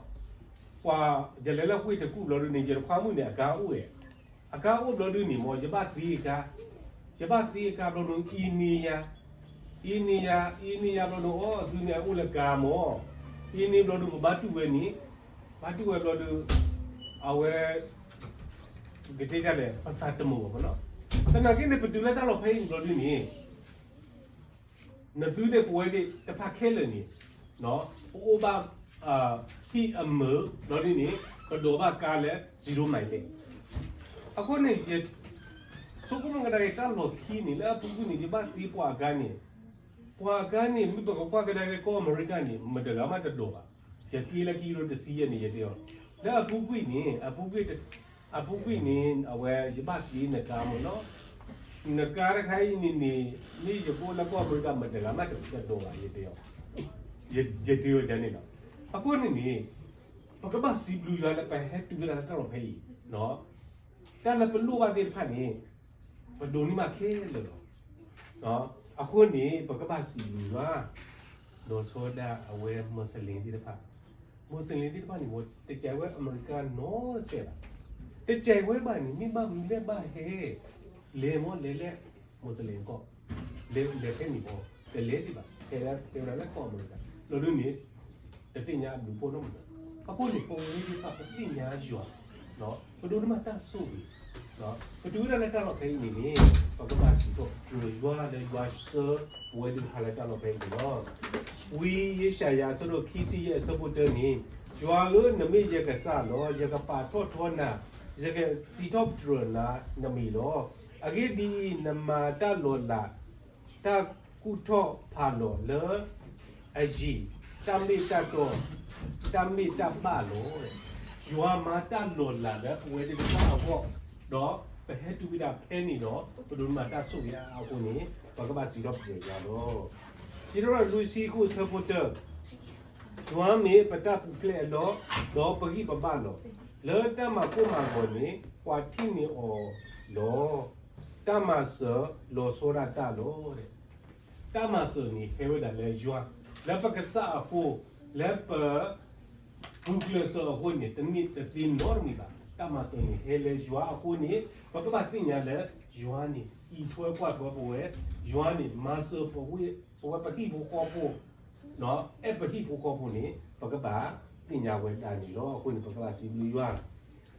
ပှၤ ယလဲၤလၢဝ့ၢ်တကူၣ်ဘျီဒုန့ၣ် ယတခွါမုၣ်န့ၣ် အကါအိၣ်ဝဲ, အကါအိၣ်ဘျီဒုန့ၣ်မး ယဘၣ်သ့အကါ, ယဘၣ်သ့အကါဘျီဒု အံၤန့ၢ်ယၤ, အံၤန့ၢ်ယၤ, အံၤန့ၢ်ယၤဘျီဒု အိ အသုန့ၣ်အအိၣ်လၢကါမး, အံၤန့ၢ်ဘျီဒု ပဘါထုဝဲန့ၣ်, ဘါထုဝဲဘျီဒု အဝဲ ကတဲဒ်လဲၣ် ပသးတမုာ်ဘၣ်နီၤ. သနာ်က့န့ၣ် ပတုၤလၢတၢ်လီၢ်ဖဲအံၤဘျီဒုန့ၣ် နသုန့ၣ်ပဝဲသ့ၣ်တဖၣ်ခဲလၢာ်န့ၣ် ပအိၣ်ဘၣ် ဟံၣ်အမုာ် ဘျီဒ်န့ၣ် ပဒိးဘၣ်ကါလၢ zero mileage အဃိန့ၣ် ယဆိကမိၣ်ကဒါက့ၤတၢ်လီၢ်ခံန့ၣ် လၢအပူၤကွံာ်န့ၣ် ယဘၣ်သ့ပှၤအကါန့ၣ်, ပှၤအကါန့ၣ် မ့ၢ်ပကကွၢ်ကဒါက့ၤကီၢ်အမဲရကၤန့ၣ် မတဂၤမးတဒိးဘၣ်. ယက့လၢခံကထိတဆံယဲၢ်န့ၣ် ယတဲအီၤ, လၢအပူၤကွံာ်န့ၣ် အပူၤကွံာ် အပူၤကွံာ်န့ၣ် အဝဲယဘၣ်သ့နကါမ့ၢ်နီၤ, နကါတခါအံၤန့ၣ်န့ၣ် မ့ၢ်ယကအိၣ်လၢကီၢ်အမဲရကၤ မတဂၤမးတဒိးဘၣ် ယတဲအီၤ, ယတဲအီၤဒ်န့ၣ်လီၤ. အဃိန့ၣ်န့ၣ် ပကဘၣ်စံးဘျုးယွၤလၢပဟဲတုၤဝဲဒၣ်လၢတၢ်လီၢ်ဖဲအံၤ, တၢ်လၢပလိၣ်ဘၣ်သ့ၣ်တဖၣ်န့ၣ် ပဒိးန့ၢ်ဘၣ်ခဲလၢာ်လီၤ. အဃိန့ၣ် ပကဘၣ်စံးဘျုးယွၤ, ဒီးဆီဒၣ်အဝဲ Muslim သ့ၣ်တဖၣ်, Muslim သ့ၣ်တဖၣ်န့ၣ် တစဲးဝဲအမဲရကၤနီတစဲးဘၣ်. တစဲးဝဲဘၣ်န့ၣ် မ့ၢ်ဘၣ်မနုၤလဲၣ်ဘၣ်ဟဲ, လဲၤမ့ၢ်လဲၤလၢ Muslim ကီၢ်, လဲၤဖဲန့ၣ်မ့ၢ် တလဲၤစ့ၢ်ဘၣ်, တဲဝဲဒၣ်လၢကီၢ်အမဲရကၤ လီၤဒ်န့ၣ် တသ့ၣ်ညါအဘျုးအဖှိၣ်နီတမံၤဘၣ်. အဃိန့ၣ် ပဝဲသ့ၣ်တဖၣ် ပသ့ၣ်ညါယွၤ, ပဒိးန့ၢ်ဘၣ်တၢ်ဆိၣ်ဂ့ၤ, ပတုၤဝဲဒၣ်လၢတၢ်လီၢ်ဖဲအံၤန့ၣ်န့ၣ် ပကဘၣ်စံးထီၣ်ပတြၢၤယွၤလၢယွၤဆှၢပဝဲသ့ၣ်တဖၣ်လၢတၢ်လီၢ်ဖဲအံၤန့ၣ်လီၤ. ဝံယၡါယၤအဆၢဒိၣ်ခံဆံယဲၢ်အဆၢဖိတၢန့ၣ်, ယွၤဧၢ, နမ့ၢ်ယကစၢ်လီၤ. ယကပာ်ထီၣ်ထီနၤ, ယကစံးထီၣ်ပတြၢၤနၤနမံၤလီၤ. အဂ့ၢ်ဒ်အံၤ, နမၤတၢ်လီၤလး တၢ်ကူၣ်ထီၣ်ဖးလီၤလၢအယံၤ, တၢ်မ့ၢ်တၢ်တီ, တၢ်မ့ၢ်တၢ်ဘၣ်လီၤ. ယွၤမၤတၢ်လီၤလးလၢပဝဲသ့ၣ်တဖၣ်အဂီၢ်, ဒီးပဟဲတုၤဝဲဒၣ်ဖဲန့ၣ်ဒီး ပဒိးန့ၢ်ဘၣ်တၢ်ဆိၣ်ဂ့ၤအါအဃိန့ၣ် ပကဘၣ်စံးထီၣ်ပတြၢၤယွၤလီၤ. စံးထီၣ်ပတြၢၤလွံၢ်ဆံဃုအဆၢဖိတၢ, ယွၤမ့ၢ်ပတၢ်ပူၤဖျဲးအလီၢ်, ဒီးပဂံၢ်ပဘါလီၤ. လၢတၢ်မၤကိၢ်မၤဂီၤန့ၣ် ပှၤထံၣ်န့ၢ်အီၤလီၤ. တၢ်မၤစၢၤလီၤဆီဒၣ်တၢ်လီၤ. တၢ်မၤစၢၤန့ၣ် ဟဲဝဲဒၣ်လၢယွၤ, လၢပကစၢ်အဃိ, လၢပ ပူၤကျၢၤစၢၤအဃိန့ၣ် တမ့ၢ်တသ့နီတမံၤဘၣ်. တၢ်မၤစၢၤန့ၣ် ဟဲလၢယွၤအဃိန့ၣ် ပကဘၣ်သ့ၣ်ညါလၢ ယွၤန့ၣ် အံးထွဲကွၢ်ထွဲပဝဲ, ယွၤန့ၣ် မၤစၢၤပဝဲ ပဝဲပဟံၣ်ဖိဃီဖိ, အဲၣ်ပဟံၣ်ဖိဃီဖိန့ၣ် ပကဘၣ်သ့ၣ်ညါဝဲဒၣ်န့ၣ်လီၤ. အဃိန့ၣ် ပကဘၣ်စံးဘျုးယွၤ.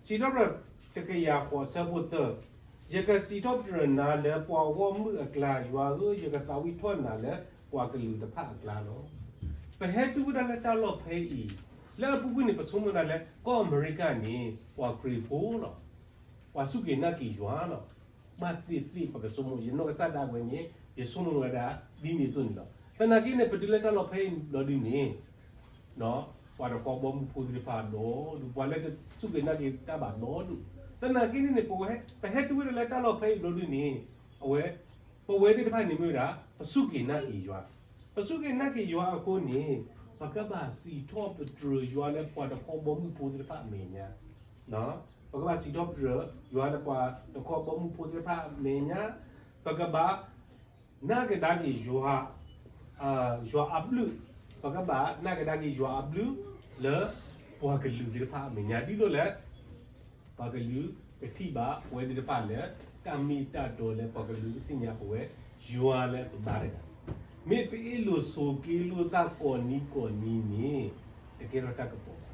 စံးထီၣ်ပတြၢၤတကယၤဃိးအဆၢဖိသၢ, ယကစံးထီၣ်ပတြၢၤနၤလၢပှၤဂီၢ်မုၢ်အကျါ, ယွၤဧၢ, ယကသးဝံၣ်ထီၣ်နၤလၢပှၤကလုာ်တဖၣ်အကျါလီၤ. ပဟဲတုၤဝဲဒၣ်လၢတၢ်လီၢ်ဖဲအံၤ, လၢအပူၤကွံာ်န့ၣ် ပဆိကမိၣ်ဒၣ်လၢ ကီၢ်အမဲရကၤန့ၣ် ပှၤခရံာ်ဖိလီၤ. ပှၤစူၢ်က့ၤနာ်က့ၤယွၤလီၤ. ဘၣ်သ့ၣ်သ့ၣ်ပကဆိကမိၣ်, ယနီၢ်ကစၢ်ဒၣ်ဝဲန့ၣ် ယဆိကမိၣ်ဝဲဒၣ် ဒ်န့ၣ်အသိးန့ၣ်လီၤ. သနာ်က့န့ၣ် ပတုၤလၢတၢ်လီၢ်ဖဲအံၤဘျီဒ်န့ၣ် ပှၤတခီဘီမုၢ်ဖိသ့ၣ်တဖၣ်ဒီဒူၣ်, ပှၤလၢတစူၢ်က့ၤနာ်က့ၤတၢ်ဘၣ်ဒီဒူၣ်. သနာ်က့န့ၣ်န့ၣ် ပဝဲ ပဟဲတုၤဝဲဒၣ်လၢတၢ်လီၢ်ဖဲအံၤဘျီဒ်န့ၣ် အဝဲ ပဝဲသ့ၣ်တဖၣ်န့ၣ်မ့ၢ်ဝဲဒၣ် ပစူၢ်က့ၤနာ်က့ၤယွၤ, ပစူၢ်က့ၤနာ်က့ၤယွၤအဃိန့ၣ် ပကဘၣ်စံးထီၣ်ပတြၢၤယွၤလၢပှၤတခီဘီမုၢ်ဖိသ့ၣ်တဖၣ်အမဲာ်ညါ ပကဘၣ်စံးထီၣ်ပတြၢၤယွၤလၢပှၤတခီဘီမုၢ်ဖိသ့ၣ်တဖၣ်အမဲာ်ညါ, ပကဘၣ် နာ်ကဒါက့ၤယွၤ, ယွၤအဘျုး, ပကဘၣ်နာ်ကဒါက့ၤယွၤအဘျုးလၢပှၤကလုာ်သ့ၣ်တဖၣ်အမဲာ်ညါ ဒ်သိးလၢ ပှၤကလုာ်ကထံၣ်ဘၣ်ပဝဲသ့ၣ်တဖၣ်လၢ တၢ်မ့ၢ်တၢ်တီလၢပှၤကလုာ်ကသ့ၣ်ညါပဝဲ ယွၤလၢပဘါတဂၤ, မ့ၢ်ပအ့ၣ်လိာ်ဆိးက့လိာ်သးကိးနံၤကိးနံၤန့ၣ် တကဲထီၣ်တၢ်ကပီၤဘၣ်.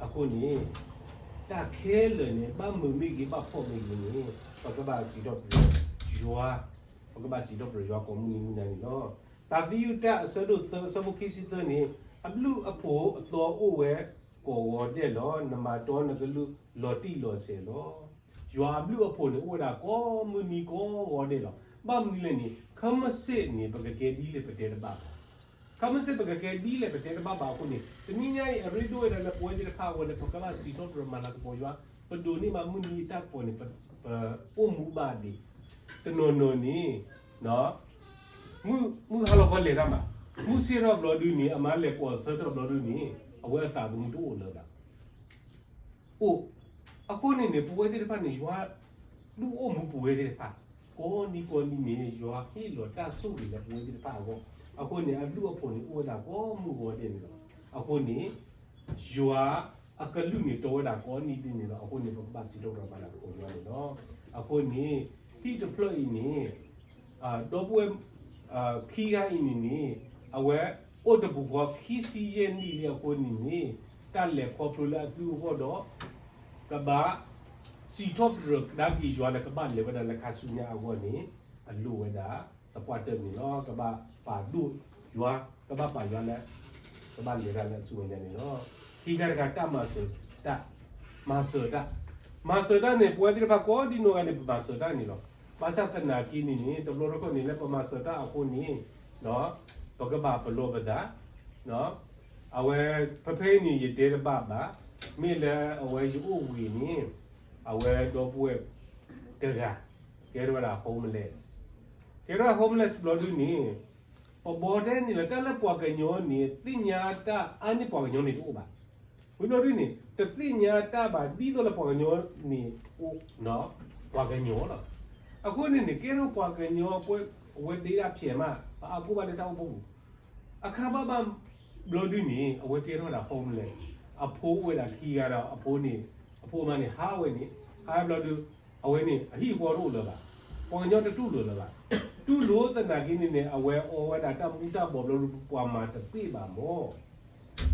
အဃိန့ၣ် တၢ်ခဲလၢာ်န့ၣ် ဘၣ်မုာ်မ့ၢ်ဂ့ၤ ဘၣ်ဖှီၣ်မ့ၢ်ဂ့ၤန့ၣ် ပကဘၣ်စံးထီၣ်ပတြၢၤယွၤ, ပကဘၣ်စံးထီၣ်ပတြၢၤယွၤကိးမုၢ်နံၤမုၢ်နၤန့ၣ်လီၤ. တၢ်သံယုတၢ်အဆၢဒိၣ်သၢအဆၢဖိခံဆံသၢန့ၣ်, အဘျုးအဖှိၣ်အသီအိၣ်ဝဲကိးဂီၤဒဲးလီၤ. နမၤတီနကလုၢ်လီၤတံၢ်လီၤဆဲးလီၤ. ယွၤအဘျုးအဖှိၣ်န့ၣ် အိၣ်ဝဲဒၣ်ကိးမုၢ်နံၤကိးဂီၤဒဲးလီၤ. ဘၣ်မနုၤလဲၣ်န့ၣ် ခဲမုၢ်ဆ့ၣ်န့ၣ် ပကကဲဒ်လဲၣ်ပတဲတဘၣ်ဘၣ် ခဲမုၢ်ဆ့ၣ်ပကကဲဒ်လဲၣ်ပတဲတဘၣ်ဘၣ်အဃိန့ၣ် တနံၤညါအံၤ အရ့ဒိၣ်ဝဲဒၣ်လၢပဝဲသ့ၣ်တဖၣ်အဂီၢ်လၢ ပကဘၣ်စံးထီၣ်ပတြၢၤမၤလၤကပီၤယွၤ, ပဒိးန့ၢ်ဘၣ်မုၢ်နံၤအတၢ်ကပီၤန့ၣ် ပအိၣ်မူဘၣ်ဒံး, တနီၤနီၤန့ၣ် မုၢ်ဟါလီၤခီလဲၤတၢ်မး, မုၢ်ဆ့ၣ်ထီၣ်ဘျီဒုန့ၣ် အမါလဲၤကိးဆၢထီၣ်ဘျီဒုန့ၣ် အဝဲအသးသမူတအိၣ်လၢၤဘၣ် အိၣ်, အဃိန့ၣ်န့ၣ် ပဝဲသ့ၣ်တဖၣ်န့ၣ် ယွၤဒုးအိၣ်မူပဝဲသ့ၣ်တဖၣ်, ကိးနံၤကိးနံၤန့ၣ် ယွၤဟ့ၣ်လီၤတၢ်ဆိၣ်ဂ့ၤလၢပဝဲသ့ၣ်တဖၣ်အဂီၢ်, အဃိန့ၣ် အဘျုးအဖှိၣ်န့ၣ် အိၣ်ဝဲဒၣ်ကိးမုၢ်ဂီၤဒဲးန့ၣ်လီၤ. အဃိန့ၣ် ယွၤအကလုၢ်န့ၣ် တီဝဲဒၣ်ကိးနံၤဒဲးန့ၣ်လီၤ. အဃိန့ၣ် ပကဘၣ်စံးထီၣ်ပတြၢၤမၤလၤကပီၤယွၤန့ၣ်လီၤ. အဃိန့ၣ် ဟံၣ်တဖျၢၣ်အံၤန့ၣ် ဒီပုၢ်ဝဲၢ် ခံဂၤအံၤန့ၣ်န့ၣ် အဝဲအိၣ်တပူၤဃီခံဆံယဲၢ်နံၣ်လံအဃိန့ၣ်န့ၣ် တၢ်လဲၤခီဖျိလၢအသုအဂီၢ်ဒီး ကဘၣ်စံးထီၣ်ပတြၢၤကဒါက့ၤယွၤလၢကဘၣ်လဲၤဝဲဒၣ်လၢခါဆူညါအဂီၢ်န့ၣ် အလိၣ်ဝဲဒၣ်သပှၢ်တၢၢ်န့ၣ်လီၤ. ကဘၣ်ပာ်ဒိၣ်ယွၤ, ကဘၣ်ပာ်ယွၤလၢ ကဘၣ်လဲၤတၢ်လၢအစုမဲာ်ညါန့ၣ်လီၤ. ခံခါတခါ တၢ်မၤစၢၤတၢ်, မၤစၢၤတၢ်, မၤစၢၤတၢ်န့ၣ် ပဝဲသ့ၣ်တဖၣ်ကိးဒံနီၢ်ဂၤန့ၣ် ပမၤစၢၤတၢ်န့ၣ်လီၤ. ဘၣ်ဆၣ်သနာ်က့န့ၣ်န့ၣ် တဘျီတခီၣ်န့ၣ် လၢပမၤစၢၤတၢ်အဃိန့ၣ် ပကဘၣ်ပလီၢ်ပသး, အဝဲ ဖဲဖဲအံၤန့ၣ် ယတဲတဘၣ်ဘၣ်, မ့ၢ်လၢအဝဲယအိၣ်ဝံၤန့ၣ် အဝဲဒီပုၢ်ဝဲၢ်တဂၤ ကဲထီၣ်ဝဲဒၣ် homeless, ကဲထီၣ် homeless ဘျီဒုန့ၣ် ပဘီတဲန့ၣ်လီၤ တၢ်လၢပှၤကညီန့ၣ် သ့ၣ်ညါတၢ်အါန့ၢ်ပှၤကညီန့ၣ်တအိၣ်ဘၣ်. ဝံၤဘျီဒုန့ၣ် တသ့ၣ်ညါတၢ်ဘၣ် ဒ်သိးလၢပှၤကညီန့ၣ်အိၣ် ပှၤကညီလီၤ. အဃိန့ၣ်န့ၣ် ကဲထီၣ်ပှၤကညီ အဝဲဒ့ဒၣ်ဖျဲးမး ပအါကိၢ်ဘၣ်လၢတၢ်အိၣ်ဖှိၣ်ပူၤ အခါဘၣ်ဘၣ်ဘျီဒုန့ၣ် အဝဲကဲထီၣ်ဝဲဒၣ် homeless, အဖိအိၣ်ဝဲဒၣ်ခံဂၤဒီး အဖိန့ၣ် အဖိအမါန့ၣ် ဟးဝဲန့ၣ် ဟးဘျီဒု အဝဲန့ၣ် အဟံၣ်အဃီတအိၣ်လၢၤဘၣ်, ပှၤကညီတတူၢ်လိာ်လၢၤဘၣ်, တူၢ်လိာ်သနာ်က့န့ၣ်န့ၣ် အဝဲအီဝဲဒၣ်တၢ်မူၤတၢ်ဘှီးဘျီဒု ပှၤမၤတပ့ၢ်ဘၣ်မၢ်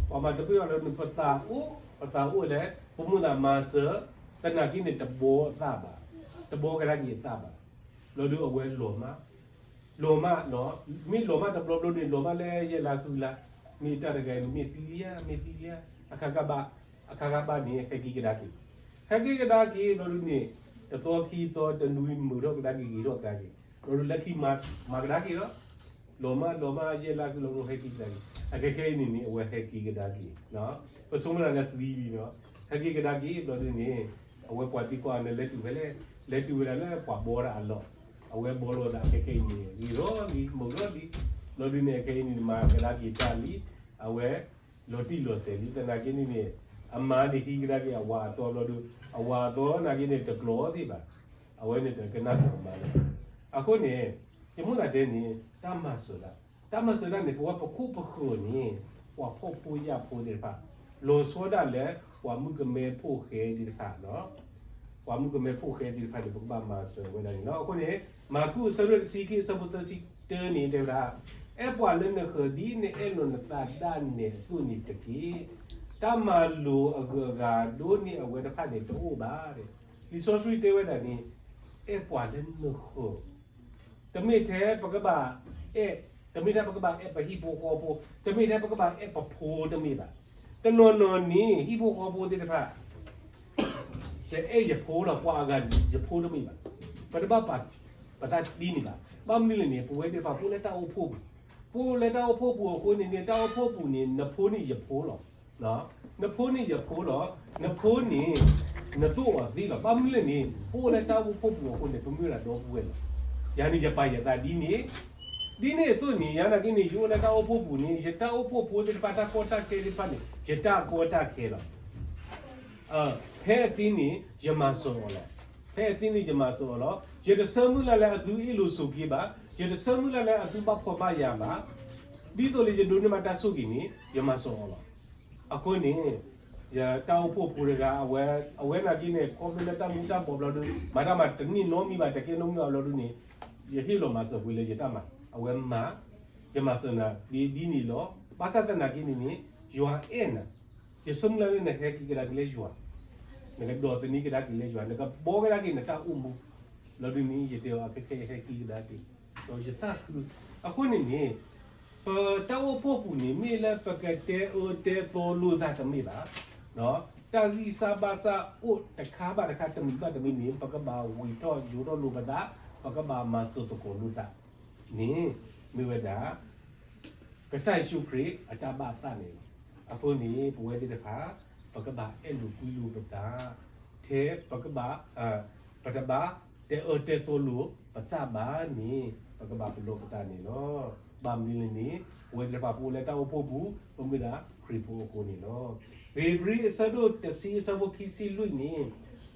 ပှၤမၤတပ့ၢ်ဘၣ်လၢ ပသးအိၣ် ပသးအိၣ်လဲၣ် ပမုၢ်သးမၤစၢၤ သနာ်က့န့ၣ် တဘီအသးဘၣ်, တဘီကဒါက့ၤအသးဘၣ်, ဘျီဒုအဝဲလီၤမၢ် လီၤမၢ်, မ့ၢ်လီၤမၢ်တဘျီဘျီန့ၣ် လီၤမၢ်လၢယဲၢ်လါဃုလါ, မ့ၢ်တၢ်တဂၤအံၤ မ့ၢ်သံလံဧါ မ့ၢ်သံလံဧါ, အခါခါဘၣ်, အခါခါဘၣ်န့ၣ် ဟဲက့ၤကဒါက့ၤ, ဟဲက့ၤကဒါက့ၤဘျီဒုန့ၣ် တသီခံသီတနွံမုာ်ထီၣ်ကဒါက့ၤ ဂ့ၤထီၣ်ကဒါက့ၤ, ဘျီဒုလၢခံမၤကဒါက့ၤလီၤ လီၤမၢ်လီၤမၢ်ယဲၢ်လါဃုလါ ဟဲက့ၤကဒါက့ၤ, အခဲခဲအံၤန့ၣ်န့ၣ် အဝဲဟဲက့ၤကဒါက့ၤ, ပဆိကမိၣ်တၢ်လၢသံလံလီၤ, ဟဲက့ၤကဒါက့ၤဘျီဒုန့ၣ် အဝဲပှၤသံကွၢ်အီၤန့ၣ် လဲၤတုၤဖဲလဲၣ်, လဲၤတုၤဝဲဒၣ်လၢပှၤဘီတၢ်အလီၢ်, အဝဲဘီလိာ်သးခဲခဲအံၤန့ၣ် ဂ့ၤထီၣ်လံ မုာ်ထီၣ်လံ, ဘျီဒုန့ၣ် အခဲအံၤန့ၣ် မၤကဒါက့ၤတၢ်လံ, အဝဲ လီၤတံၢ်လီၤဆဲးလံ သနာ်က့န့ၣ်န့ၣ် အမါန့ၣ်ဟံးကဒါက့ၤအဝၤအသီဘျီဒု, အဝၤအသီသနာ်က့န့ၣ် တကျိးသ့ၣ်ဘၣ်, အဝဲန့ၣ်တကနၣ်ဃုာ်အမါလၢၤဘၣ်, အဃိန့ၣ် ယမ့ၢ်သးတဲန့ၣ် တၢ်မၤစၢၤတၢ်, တၢ်မၤစၢၤတၢ်န့ၣ် ပဝဲပခိၣ်ပဃၢၤန့ၣ် ပှၤဖှီၣ်ဖိယာ်ဖိသ့ၣ်တဖၣ်, လီၤဆီဒၣ်လၢ ပှၤမုၣ်ကမဲဖိၣ်ဃဲသ့ၣ်တဖၣ် ပှၤမုၣ်ကမဲဖိၣ်ဃဲသ့ၣ်တဖၣ်န့ၣ် ပကဘၣ်မၤစၢၤဝဲဒၣ်န့ၣ်လီၤ. အဃိန့ၣ် မၢ်ကူးအဆၢဒိၣ်တဆံခံအဆၢဖိသၢဆံတၢန့ၣ် တဲဝဲဒၣ်, အဲၣ်ပှၤလၢနဃၢၤဒ်နအဲၣ်လီၤနသးဒၣ်နဲအသိးန့ၣ်တက့ၢ်. တၢ်မၤလိာ်အဂုၤအဂၤဒိၣ်န့ၢ်အဝဲတဖၣ်န့ၣ်တအိၣ်ဘၣ်. လံာ်စီဆှံတဲဝဲဒၣ်န့ၣ် အဲၣ်ပှၤလၢနဃၢၤ တမ့ၢ်ထဲပကဘၣ်အဲၣ်, တမ့ၢ်ထဲပကဘၣ်အဲၣ်ပဟံၣ်ဖိဃီဖိ, တမ့ၢ်ထဲပကဘၣ်အဲၣ်ပဖိတမ့ၢ်ဘၣ်. တနီၤနီၤန့ၣ် ဟံၣ်ဖိဃီဖိသ့ၣ်တဖၣ် ယအဲၣ်ယဖိလီၤ, ပှၤအဂၤယဖိတမ့ၢ်ဘၣ်. ပတဘၣ်ပာ် ပသးသံန့ၣ်ဘၣ်. ဘၣ်မနုၤလဲၣ်န့ၣ် ပဝဲသ့ၣ်တဖၣ်ပအိၣ်လၢတၢ်အိၣ်ဖှိၣ်ပူၤ, ပအိၣ်လၢတၢ်အိၣ်ဖှိၣ်ပူၤအဃိန့ၣ်န့ၣ် တၢ်အိၣ်ဖှိၣ်ပူၤန့ၣ် နဖိန့ၣ်ယဖိလီၤ. နဖိန့ၣ်ယဖိလီၤ. နဖိန့ၣ် နသိၣ်အီၤသ့လီၤ. ဘၣ်မနုၤလဲၣ်န့ၣ် ပအိၣ်လၢတၢ်အိၣ်ဖှိၣ်ပူၤအဃိန့ၣ် ပမ့ၢ်ဝဲဒၣ်ဒီပုၢ်ဝဲၢ်လီၤ. ယၤန့ၣ်ယပာ်ယသးဒ်န့ၣ် ဒ်န့ၣ်အသိးန့ၣ် ယၤနာ်က့န့ၣ် ယအိၣ်လၢတၢ်အိၣ်ဖှိၣ်ပူၤန့ၣ် ယတၢ်အိၣ်ဖှိၣ်ဖိသ့ၣ်တဖၣ် တၢ်ကီတၢ်ခဲသ့ၣ်တဖၣ်န့ၣ် ယတၢ်ကီတၢ်ခဲလီၤ. ဖဲအသ့န့ၣ် ယမၤစၢၤအီၤလီၤ. ဖဲအသ့န့ၣ် ယမၤစၢၤအီၤလီၤ. ယတဆၢမုၢ်လၢ်လၢအသုအ့ၣ်လိာ်ဆိးက့ဘၣ်. ယတဆၢမုၢ်လၢ်လၢအသုဘၣ်ဖှီၣ်ဘၣ်ယာ်ဘၣ်. ဒ်သိးလၢယဒိးန့ၢ်ဘၣ်တၢ်ဆိၣ်ဂ့ၤန့ၣ် ယမၤစၢၤအီၤလီၤ. အဃိန့ၣ် ယတၢ်အိၣ်ဖှိၣ်ဖိတဂၤ အဝဲ အဝဲနာ်က့န့ၣ် ခီဖျိလၢတၢ်မူၤတၢ်ဘှီးဘျီဒု မၤတၢ်မၤတန့ၢ်နီတမံၤဘၣ် တကဲနီတမံၤဘၣ်ဘျီဒုန့ၣ် ယဟ့ၣ်လီၤမၤစၢၤကွံာ်လၢယတၢ်မၤ အဝဲမၤ ယမၤစၢၤနၤဒ်ဒ်န့ၣ်လီၤ. ဘၣ်ဆၣ်သနာ်က့န့ၣ်န့ၣ် ယွၤအဲၣ်နၤ, ယဆၢမုၢ်လၢ်လၢနဟဲက့ၤကဒါက့ၤလၢယွၤ, နကဒိးသန့ၤကဒါက့ၤလၢယွၤ, နကဘှီကဒါက့ၤနတၢ်အိၣ်မူ, ဘျီဒုန့ၣ် ယတဲအီၤခဲခဲယဟဲက့ၤကဒါက့ၤ, ဒီးယသးခု, အဃိန့ၣ်န့ၣ် ပတၢ်အိၣ်ဖှိၣ်ပူၤန့ၣ် မ့ၢ်လၢပကတဲအၢတဲသီလိာ်သးတမ့ၢ်ဘၣ်, တၢ်ဂံၢ်စၢ်ဘါစၢ်အိၣ်တခါဘၣ်တခါ တမံၤဘၣ်တမံၤန့ၣ် ပကဘၣ်ဝံၤထီၣ်ယိးထီၣ်လိာ်ပသး, ပကဘၣ်မၤစၢၤသကိးလိာ်သးန့ၣ် မ့ၢ်ဝဲဒၣ် ကစၢ်ယ့ၣ်ၡူးခရံာ်အတၢ်ဘၣ်သးန့ၣ်လီၤ. အဃိန့ၣ် ပဝဲသ့ၣ်တဖၣ် ပကဘၣ်အဲၣ်လိာ်ကွံလိာ်ပသး, ထဲပကဘၣ် ပတဘၣ်တအၢတဲသီလိာ်ပသးဘၣ်န့ၣ် ပကဘၣ်ပလီၢ်ပသးန့ၣ်လီၤ. ဘၣ်မနုၤလဲၣ်န့ၣ် ပဝဲသ့ၣ်တဖၣ်ပအိၣ်လၢတၢ်အိၣ်ဖှိၣ်ပူၤ ပမ့ၢ်ဒၣ်ခရံာ်ဖိအဃိန့ၣ်လီၤ. ဧ့ၤဘြံၤအဆၢဒိၣ်တဆံအဆၢဖိခံဆံလွံၢ်န့ၣ်,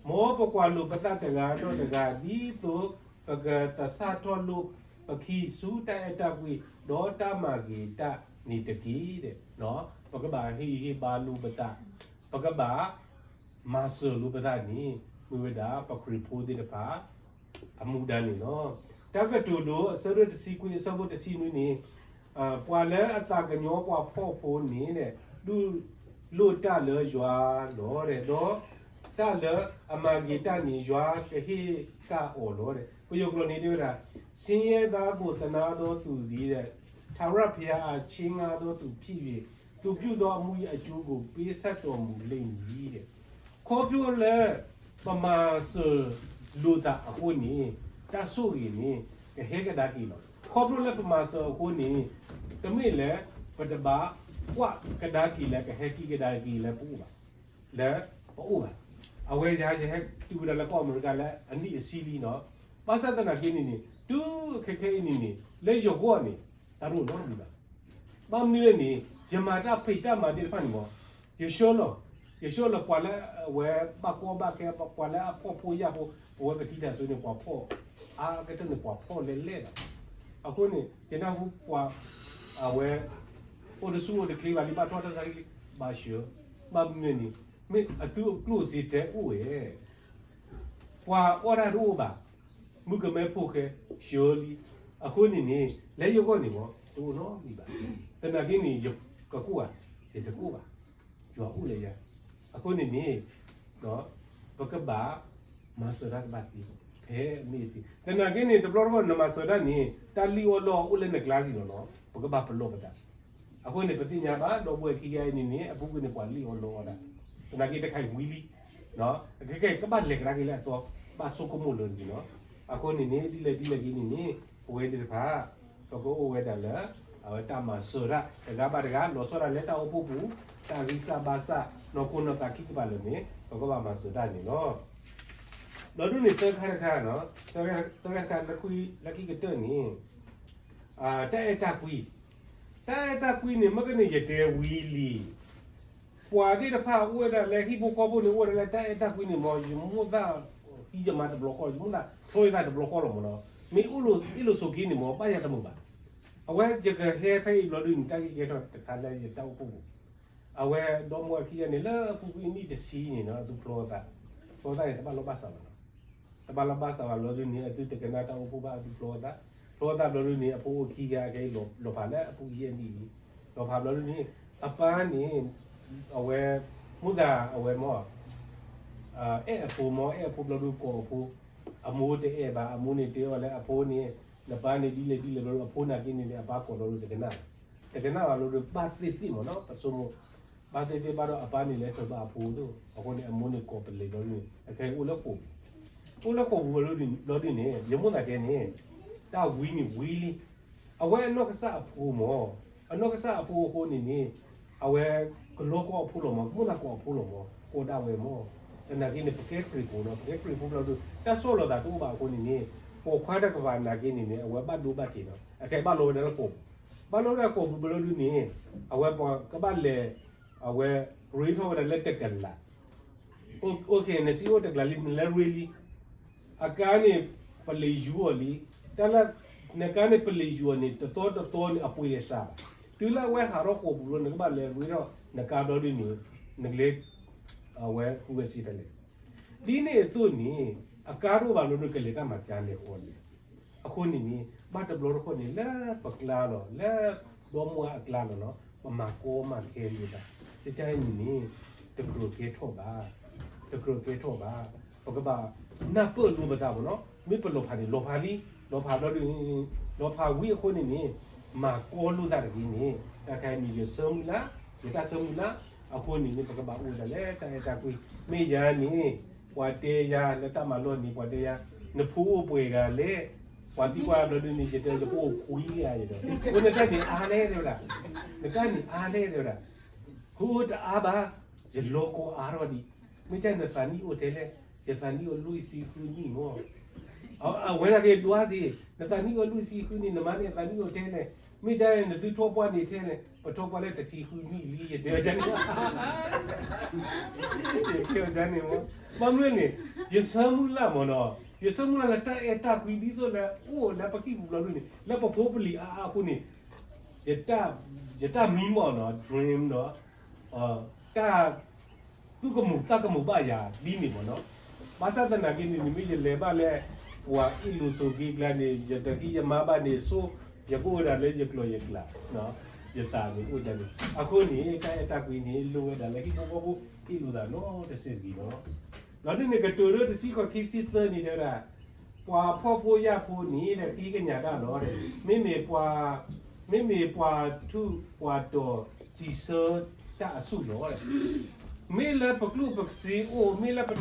မ်ပကွၢ်လိာ်ပသးတဂၤဒီးတဂၤ ဒ်သိးပကသဆၣ်ထီၣ်လိာ်ပခံဆူတၢ်အဲၣ်တၢ်ကွံ ဒီးတၢ်မၤဂ့ၤတၢ်န့ၣ်တက့ၢ်. ပကဘၣ်ဟ့ၣ်ဂံၢ်ဟ့ၣ်ဘါလိာ်ပသး, ပကဘၣ် မၤစၢၤလိာ်ပသးန့ၣ် မ့ၢ်ဝဲဒၣ်ပခရံာ်ဖိသ့ၣ်တဖၣ် အမူဒါန့ၣ်လီၤ. တၢ်ကတိၤဒိ အဆၢဒိၣ်တဆံခွံအဆၢဖိတဆံနွံန့ၣ်, ပှၤလၢအသးကညီၤပှၤဖှီၣ်ဖိန့ၣ် ဒုးလိၣ်တၢ်လၢယွၤလီၤ, ဒီးတၢ်လၢအမၤဂ့ၤတၢ်န့ၣ် ယွၤကဟ့ၣ်ကၣ်အီၤလီၤ. ပယီၤကျိာ်န့ၣ်တဲဝဲဒၣ်, ဆင်းရဲသားကို သနားသောသူသည် ထာဝရဘုရားအား ချေးငှားသောသူဖြစ်၍ ကိုယ်အကျိုးကို မ့ၢ်သူၣ်ထီၣ်လၢ သူပြုသောအမှု၏အကျိုးကို ပေးဆပ်တော်မူလိမ့်မည် ခီဖျိလၢ ပမၤစၢၤလိာ်သးအဃိန့ၣ် တၢ်ဆိၣ်ဂ့ၤန့ၣ် ကဟဲကဒါက့ၤလီၤ. ခီဖျိလၢပမၤစၢၤအဃိန့ၣ် တမ့ၢ်လၢ ပတဘၣ်ကွၢ်ကဒါက့ၤလၢ ကဟဲက့ၤကဒါက့ၤလၢပအိၣ်ဘၣ်, လၢပအိၣ်ဘၣ်. အဝဲယၤ ယဟဲတုၤဝဲဒၣ်လၢကီၢ်အမဲရကၤလၢအနံၣ်အဆံလံနီၤ. ဘၣ်ဆၣ်သနာ်က့န့ၣ်န့ၣ် တုၤခဲခဲအံၤန့ၣ်န့ၣ် လၢယဂီၢ်န့ၣ် တၢ်တအိၣ်နီတမံၤဘၣ်. ဘၣ်မနုၤလဲၣ်န့ၣ် ယမၤတၢ်ဖံးတၢ်မၤသ့ၣ်တဖၣ်န့ၣ်မ့ၢ် ယဆှၢလီၤ, ယဆှၢလီၤပှၤလၢအဝဲဘၣ်ကီဘၣ်ခဲ ပှၤလၢအဖှီၣ်ဖိယာ်ဖိ, ပဝဲပထံတၢ်စိၤန့ၣ် ပှၤဖှီၣ်အါကတၢၢ်န့ၣ် ပှၤဖှီၣ်လဲၣ်လဲၣ်လီၤ. အဃိန့ၣ် ယနၢ်ဟူပှၤ အဝဲ အိၣ်တဆူၣ်အိၣ်တချ့ဘၣ်လံ ဘၣ်ထီၣ်တၢ်ဆါဟံၣ်လံ ဘၣ်ဆှၢ, ဘၣ်မနုၤန့ၣ် မ့ၢ်အသုအကျိၣ်စ့တဲအိၣ်ဝဲ ပှၤအီၣ်တၢ်တအိၣ်ဘၣ်, မုၣ်ကမဲဖိဃဲ ဆှၢလံ. အဃိန့ၣ်န့ၣ် လၢယဂီၢ်န့ၣ်မ့ၢ် တအိၣ်နီတမံၤဘၣ်. သနာ်က့န့ၣ် ယကကိၣ်ဧါ, ယတကိၣ်ဘၣ်, ယွၤအိၣ်လၢယၤ. အဃိန့ၣ်န့ၣ် ပကဘၣ်မၤစၢၤတၢ်ကဘၣ်သ့, ဖဲအမ့ၢ်သ့. သနာ်က့န့ၣ် တဘျီတခီၣ် နမၤစၢၤတၢ်န့ၣ် တၢ်လံၣ်အီၣ်လီအီၣ်အိၣ်လၢနကျါစ့ၢ်ကီးနီၤ, ပကဘၣ်ပလီၢ်ပသး. အဃိန့ၣ် ပသ့ၣ်ညါဘၣ် ဒီပုၢ်ဝဲၢ်ခံဂၤအံၤန့ၣ်န့ၣ် အပူၤကွံာ်န့ၣ် ပှၤလံၣ်အီၣ်လီအီၣ်တၢ်, သနာ်က့တခါအံၤဝံၤလံ ခဲကဲကဘၣ်လဲၤကဒါက့ၤလၢအသီ, ဘၣ်ဆိကမိၣ်လၢတဂ့ၤနီၤ. အဃိန့ၣ်န့ၣ် ဒ်လဲၣ်ဒ်လဲၣ်ဂ့ၤန့ၣ်န့ၣ် ပဝဲသ့ၣ်တဖၣ် ပကအိၣ်ဝဲဒၣ်လၢ အဝဲတၢ်မၤစၢၤတၢ် တဂၤဘၣ်တဂၤ လီၤဆီဒၣ်လၢတၢ်အိၣ်ဖှိၣ်ပူၤ တၢ်ဂံၢ်စၢ်ဘါစၢ် နီၢ်ခိနီၢ်သးခံကပၤလၢာ်န့ၣ် ပကဘၣ်မၤစၢၤတၢ်န့ၣ်လီၤ. ဘျီဒုန့ၣ် သၢခါတခါနီၤ, သၢခါတခါ လၢခံကတၢၢ်န့ၣ် တၢ်အဲၣ်တၢ်ကွံ, တၢ်အဲၣ်တၢ်ကွံန့ၣ် မ့ၢ်ကန့ၣ်ယတဲဝံၤလံ. ပှၤသ့ၣ်တဖၣ်အိၣ်ဝဲဒၣ်လၢဟံၣ်ဖိဃီဖိန့ၣ် အိၣ်ဝဲဒၣ်လၢတၢ်အဲၣ်တၢ်ကွံန့ၣ်မ့ၢ် ယမိၣ်သၣ်ဟံးယမါတဘျီဃီ, ယမိၣ်သၣ်ထီယသးတဘျီဃီလီၤမ့ၢ်နီၤ. မ့ၢ်အိၣ်လၢဆိးက့န့ၣ်မ့ၢ် ဘၣ်ယၤတမုာ်ဘၣ်. အဝဲယကဟဲဖဲအံၤဘျီဒုန့ၣ် တၢ်ဂ့ၢ်ကဲထီၣ်တခါလၢယတၢ်အိၣ်ဖှိၣ်ပူၤ, အဝဲဒီမါဝၤခံဂၤန့ၣ် လၢအပူၤကွံာ်နံၣ်တဆံန့ၣ်နီၤ အသုဖျီသး, ဖျီသးန့ၣ် တဘၣ်လိာ်ဘၣ်စးဘၣ်နီၤ. တဘၣ်လိာ်ဘၣ်စးဘၣ်ဘျီဒုန့ၣ် အသုတကနၣ်တၢ်အိၣ်ဖှိၣ်ဘၣ် အသုဖျီသး, ဖျီသးဘျီဒုန့ၣ် အဖိအိၣ်ခံဂၤ အခဲအံၤလီၤဖးလၢအပူၤယဲၢ်နံၣ်လံ. လီၤဖးဘျီဒုန့ၣ် အပၢ်န့ၣ် အဝဲ မိၣ်သးအဝဲမ့ၢ် အဲၣ်အဖိမ့ၢ် အဲၣ်အဖိဘျီဒုကိးအဖိ, အမိၢ်တအဲၣ်ဘၣ်, အမိၢ်န့ၣ်တဲအီၤလၢအဖိန့ၣ် နပၢ်န့ၣ်ဒ်လဲၣ်ဒ်လဲၣ်ဘျီဒု အဖိနာ်က့န့ၣ်န့ၣ် အပၢ်ကိးဘျီဒုတကနၣ်, တကနၣ်ဘၣ်ဘျီဒု ဘၣ်သ့ၣ်သ့ၣ်မ့ၢ်နီၤ ပဆိကမိၣ်, ဘၣ်သ့ၣ်သ့ၣ်ဘၣ်ဒီးအပၢ်န့ၣ်လဲၤထၢၣ်ဘၣ်အဖိသိး အဃိန့ၣ် အမိၢ်န့ၣ်ကိးပလံၤဘျီဒုန့ၣ် အခဲအံၤအိၣ်လၢဃိာ်ပူၤ, အိၣ်လၢဃိာ်ပူၤဘျီဒုန့ၣ် ယမိၣ်သးတဲန့ၣ် တၢ်ဝံၤန့ၣ်ဝံၤလံ. အဝဲအနီၢ်ကစၢ်အဖိမ့ၢ်, အနီၢ်ကစၢ်အဖိအဃိန့ၣ်န့ၣ် အဝဲကလီၤကိးအဖိလီၤမ့ၢ်, ကမိၣ်သးကိးအဖိလီၤမ့ၢ်, ကိးဒၣ်ဝဲမ့ၢ်, သနာ်က့န့ၣ် ပကဲခရံာ်ဖိနီၤ, ပကဲခရံာ်ဖိဘျီဒု တၢ်ဆီၣ်လီၤသးတအိၣ်ဘၣ်အဃိန့ၣ်န့ၣ် ပိာ်ခွါတကပၤနာ်က့န့ၣ်န့ၣ် အဝဲဘၣ်ဒိဘၣ်ထံးနီၤ, အခဲအံၤဘၣ်လီၤဝဲဒၣ်လၢဃိာ်ပူၤ, ဘၣ်လီၤဝဲဒၣ်ဃိာ်ပူၤဘျီဒုန့ၣ် အဝဲပှၤကဘၣ်လဲၤ အဝဲရ့ထီၣ်ဝဲဒၣ်လၢတကလး အိၣ်ခဲ နစံးအိၣ်တကလးလံ နလဲၤရ့လံ, အကါန့ၣ် ပလ့ၤယူၤအီၤလံ, တၢ်လၢ နကါန့ၣ် ပလ့ၤယူၤအီၤန့ၣ် တသီတသီန့ၣ် အပှ့ၤတစှၤဘၣ်. တုၤလၢအဝဲဟးထီၣ်ဃိာ်ပူၤလီၤ နကဘၣ်လဲၤရ့ထီၣ်နကါဘျီဒုန့ၣ် နကလဲၤ အဝဲဃုဝဲစ့တၢ်လဲၣ်. ဒ်န့ၣ်အသိးန့ၣ် အကါတအိၣ်ဘၣ်ဘျီဒု ကလဲၤတၢ်မၤကါလဲၤဃီလဲၣ်. အဃိန့ၣ်န့ၣ် ဘၣ်တဘျီတခီၣ်န့ၣ် လၢပကျါလီၤ လၢဒီမါဝၤအကျါလီၤနီၤ ပမၤကီမၤခဲလိာ်သး, ကကါအံၤန့ၣ်န့ၣ် တကြၢးကဲထီၣ်ဘၣ်, တကြၢးကဲထီၣ်ဘၣ်. ပကဘၣ်နၢ်ပၢၢ်လိာ်ပသးမ့ၢ်နီၤ, မ့ၢ်ပလီၤဖးန့ၣ် လီၤဖးလံ, လီၤဖးဘျီဒုန့ၣ် လီၤဖးဝံၤအဃိန့ၣ်န့ၣ် မၤကီလိာ်သးတဂ့ၤန့ၣ် တၢ်ခဲအံၤန့ၣ် ယဆၢမုၢ်လၢ်, ယတၢ်ဆၢမုၢ်လၢ်, အဃိန့ၣ်န့ၣ် ပကဘၣ်အိၣ်ဝဲဒၣ်လၢတၢ်အဲၣ်တၢ်ကွံ, မ့ၢ်ယၤန့ၣ် ပှၤတဲယၤလၢတၢ်မၤလိန့ၣ် ပှၤတဲယၤ, နဖိအိၣ်ပှဲၤဂၤလဲၣ်, ပှၤသံကွၢ်ဘျီဒုန့ၣ် ယတဲယဖိအိၣ်ခွံဂၤယဒီး, အိၣ်နတၢ်န့ၣ်အါလဲၣ်တဲဝဲဒၣ်, နတၢ်န့ၣ်အါလဲၣ်တဲဝဲဒၣ်, ဖိအိၣ်တအါဘၣ်, ယလီၤကိးအါထီၣ်ဒံး, မ့ၢ်တၢ်နသးနံၣ်အိၣ်ထဲလဲၣ်, ယသးနံၣ်အိၣ်လွံၢ်ဆံဃုနံၣ်မ့ၢ် အဝဲဒၣ်က့ၤဒွါစ့ၢ်, နသးနံၣ်အိၣ်လွံၢ်ဆံဃုနံၣ် နမါန့ၣ်အသးနံၣ်အိၣ်ထဲလဲၣ်, မ့ၢ်တၢ်နသုထီၣ်ပှၢ်န့ၣ်ထဲလဲၣ်, ပထီၣ်ပှၢ်လၢတဆံဃုနံၣ်လံ ယတဲဝဲဒၣ်န့ၣ်, ယတဲဝဲဒၣ်န့ၣ်မ့ၢ်, ဘၣ်မနုၤန့ၣ်, ယဆၢမုၢ်လၢ်မ့ၢ်နီၤ, ယဆၢမုၢ်လၢ်လၢတၢ်အဲၣ်တၢ်ကွံဒ်သိးလၢအိၣ်လၢပဟံၣ်ပူၤဘျီဒုန့ၣ် လၢပဖိပလံၤအါအါအဃိန့ၣ် ယတၢ်မံမ့ၢ်နီၤ dream နီၤ, တၢ် သူၣ်ကမူၤသးကမူၤဘၣ်ယၤဒ်န့ၣ်မ့ၢ်နီၤ, ဘၣ်ဆၣ်သနာ်က့န့ၣ် နမ့ၢ်ယလဲၤဘၣ်လၢ ပှၤအ့ၣ်လိာ်ဆိးက့ကျါန့ၣ် ယတဟံးယမါဘၣ်န့ၣ်ဆိ, ယကအိၣ်ဝဲဒၣ်လၢယကျိၤယကျဲ, ယသးန့ၣ်အိၣ်ဒ်န့ၣ်, အဃိန့ၣ် တၢ်အဲၣ်တၢ်ကွံန့ၣ် လိၣ်ဝဲဒၣ်လၢဟံၣ်ဖိဃီဖိအ့ၣ်လိာ်သးနီတစဲးတဂ့ၤလီၤ. ဒီးဒ်န့ၣ် ကတိၤဒိတဆံဃိးခံဆံသၢန့ၣ်တဲဝဲဒၣ်, ပှၤဖှီၣ်ဖိယာ်ဖိန့ၣ်ဒီး ဃ့ကညးတၢ်လီၤ, မ့မ့ၢ်ပှၤ, မ့မ့ၢ်ပှၤထူးပှၤတီၤ စံးဆၢတၢ်အဆူၣ်လီၤ. မ့ၢ်လၢပကျိၣ်ပစ့အိၣ်, မ့ၢ်လၢပ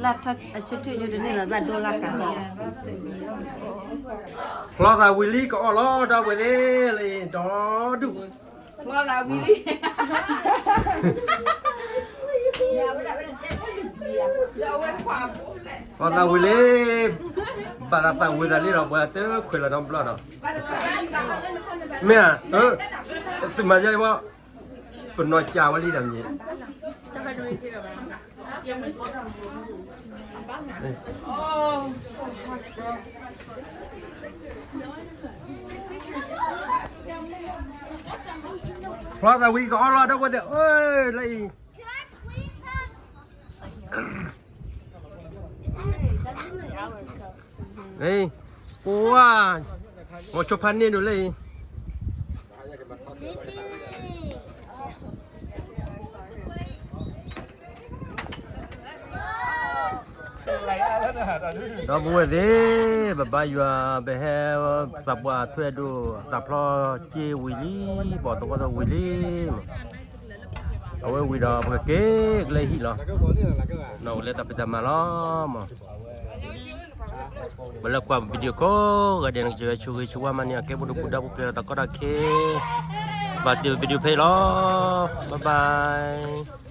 လၢထၢၣ်အဆၢထၢၣ်ညိတန့ၢ်ဘၣ် ဘၣ်ဒိလၢ်ကၤလီၤ. ဖျီသးဝံၤလံ ကအီၣ်လီၤ ဒီပုၢ်ဝဲၢ်သ့ၣ်လၢဒီဒူၣ်. ဖျီသးဝံၤလံ ဖျီသးဝံၤလံ, ဘၣ်သးသးဝံၤသးလံဒီး ပှၤတခွဲးလီၤဒီးဘျီဒီး, မ့ၢ်ဧါ, သုမၤယါအံၤဘၣ်, ပနီၢ်ကၢ်ဝဲလံဒီးမ့ၢ် ဖျီသးဝံၤကအီၣ်လီၤဒီပုၢ်ဝဲၢ်သ့ၣ်ဧၢ, လၢအံၤ လၢအံၤ, ပှၤ, မိၤဆိဖါန့ၢ်ဒိၣ်လၢအံၤ ဒီပုၢ်ဝဲၢ်သ့ၣ်, ပဘါယွၤ ပဟဲသးပှၢ်ထွဲဒိၣ် သးဖျီက့ဝံၤလံ, ဘီၣ်သဝီသဝံၤလံမး, အဝဲဝံၤဒီးပကက့ၤကလဲၤဟံၣ်လီၤ, နီၢ်ဝဲလၢတၢ်ဖံးတၢ်မၤလီၤမး. ပလၢကွၢ် video ကိးဂၤဒဲး နကစၢ်ယွၤဆိၣ်ဂ့ၤဆိၣ်ဝါမၤန့ၢ်အီၤ ကဲဘျုးဒိၣ်ပှၤဒီပုၢ်ဝဲၢ်လၢတၢ်ကီတၢ်ခဲ, ဘၣ်တ့ၢ် video ဖဲအံၤလီၤ, bye bye.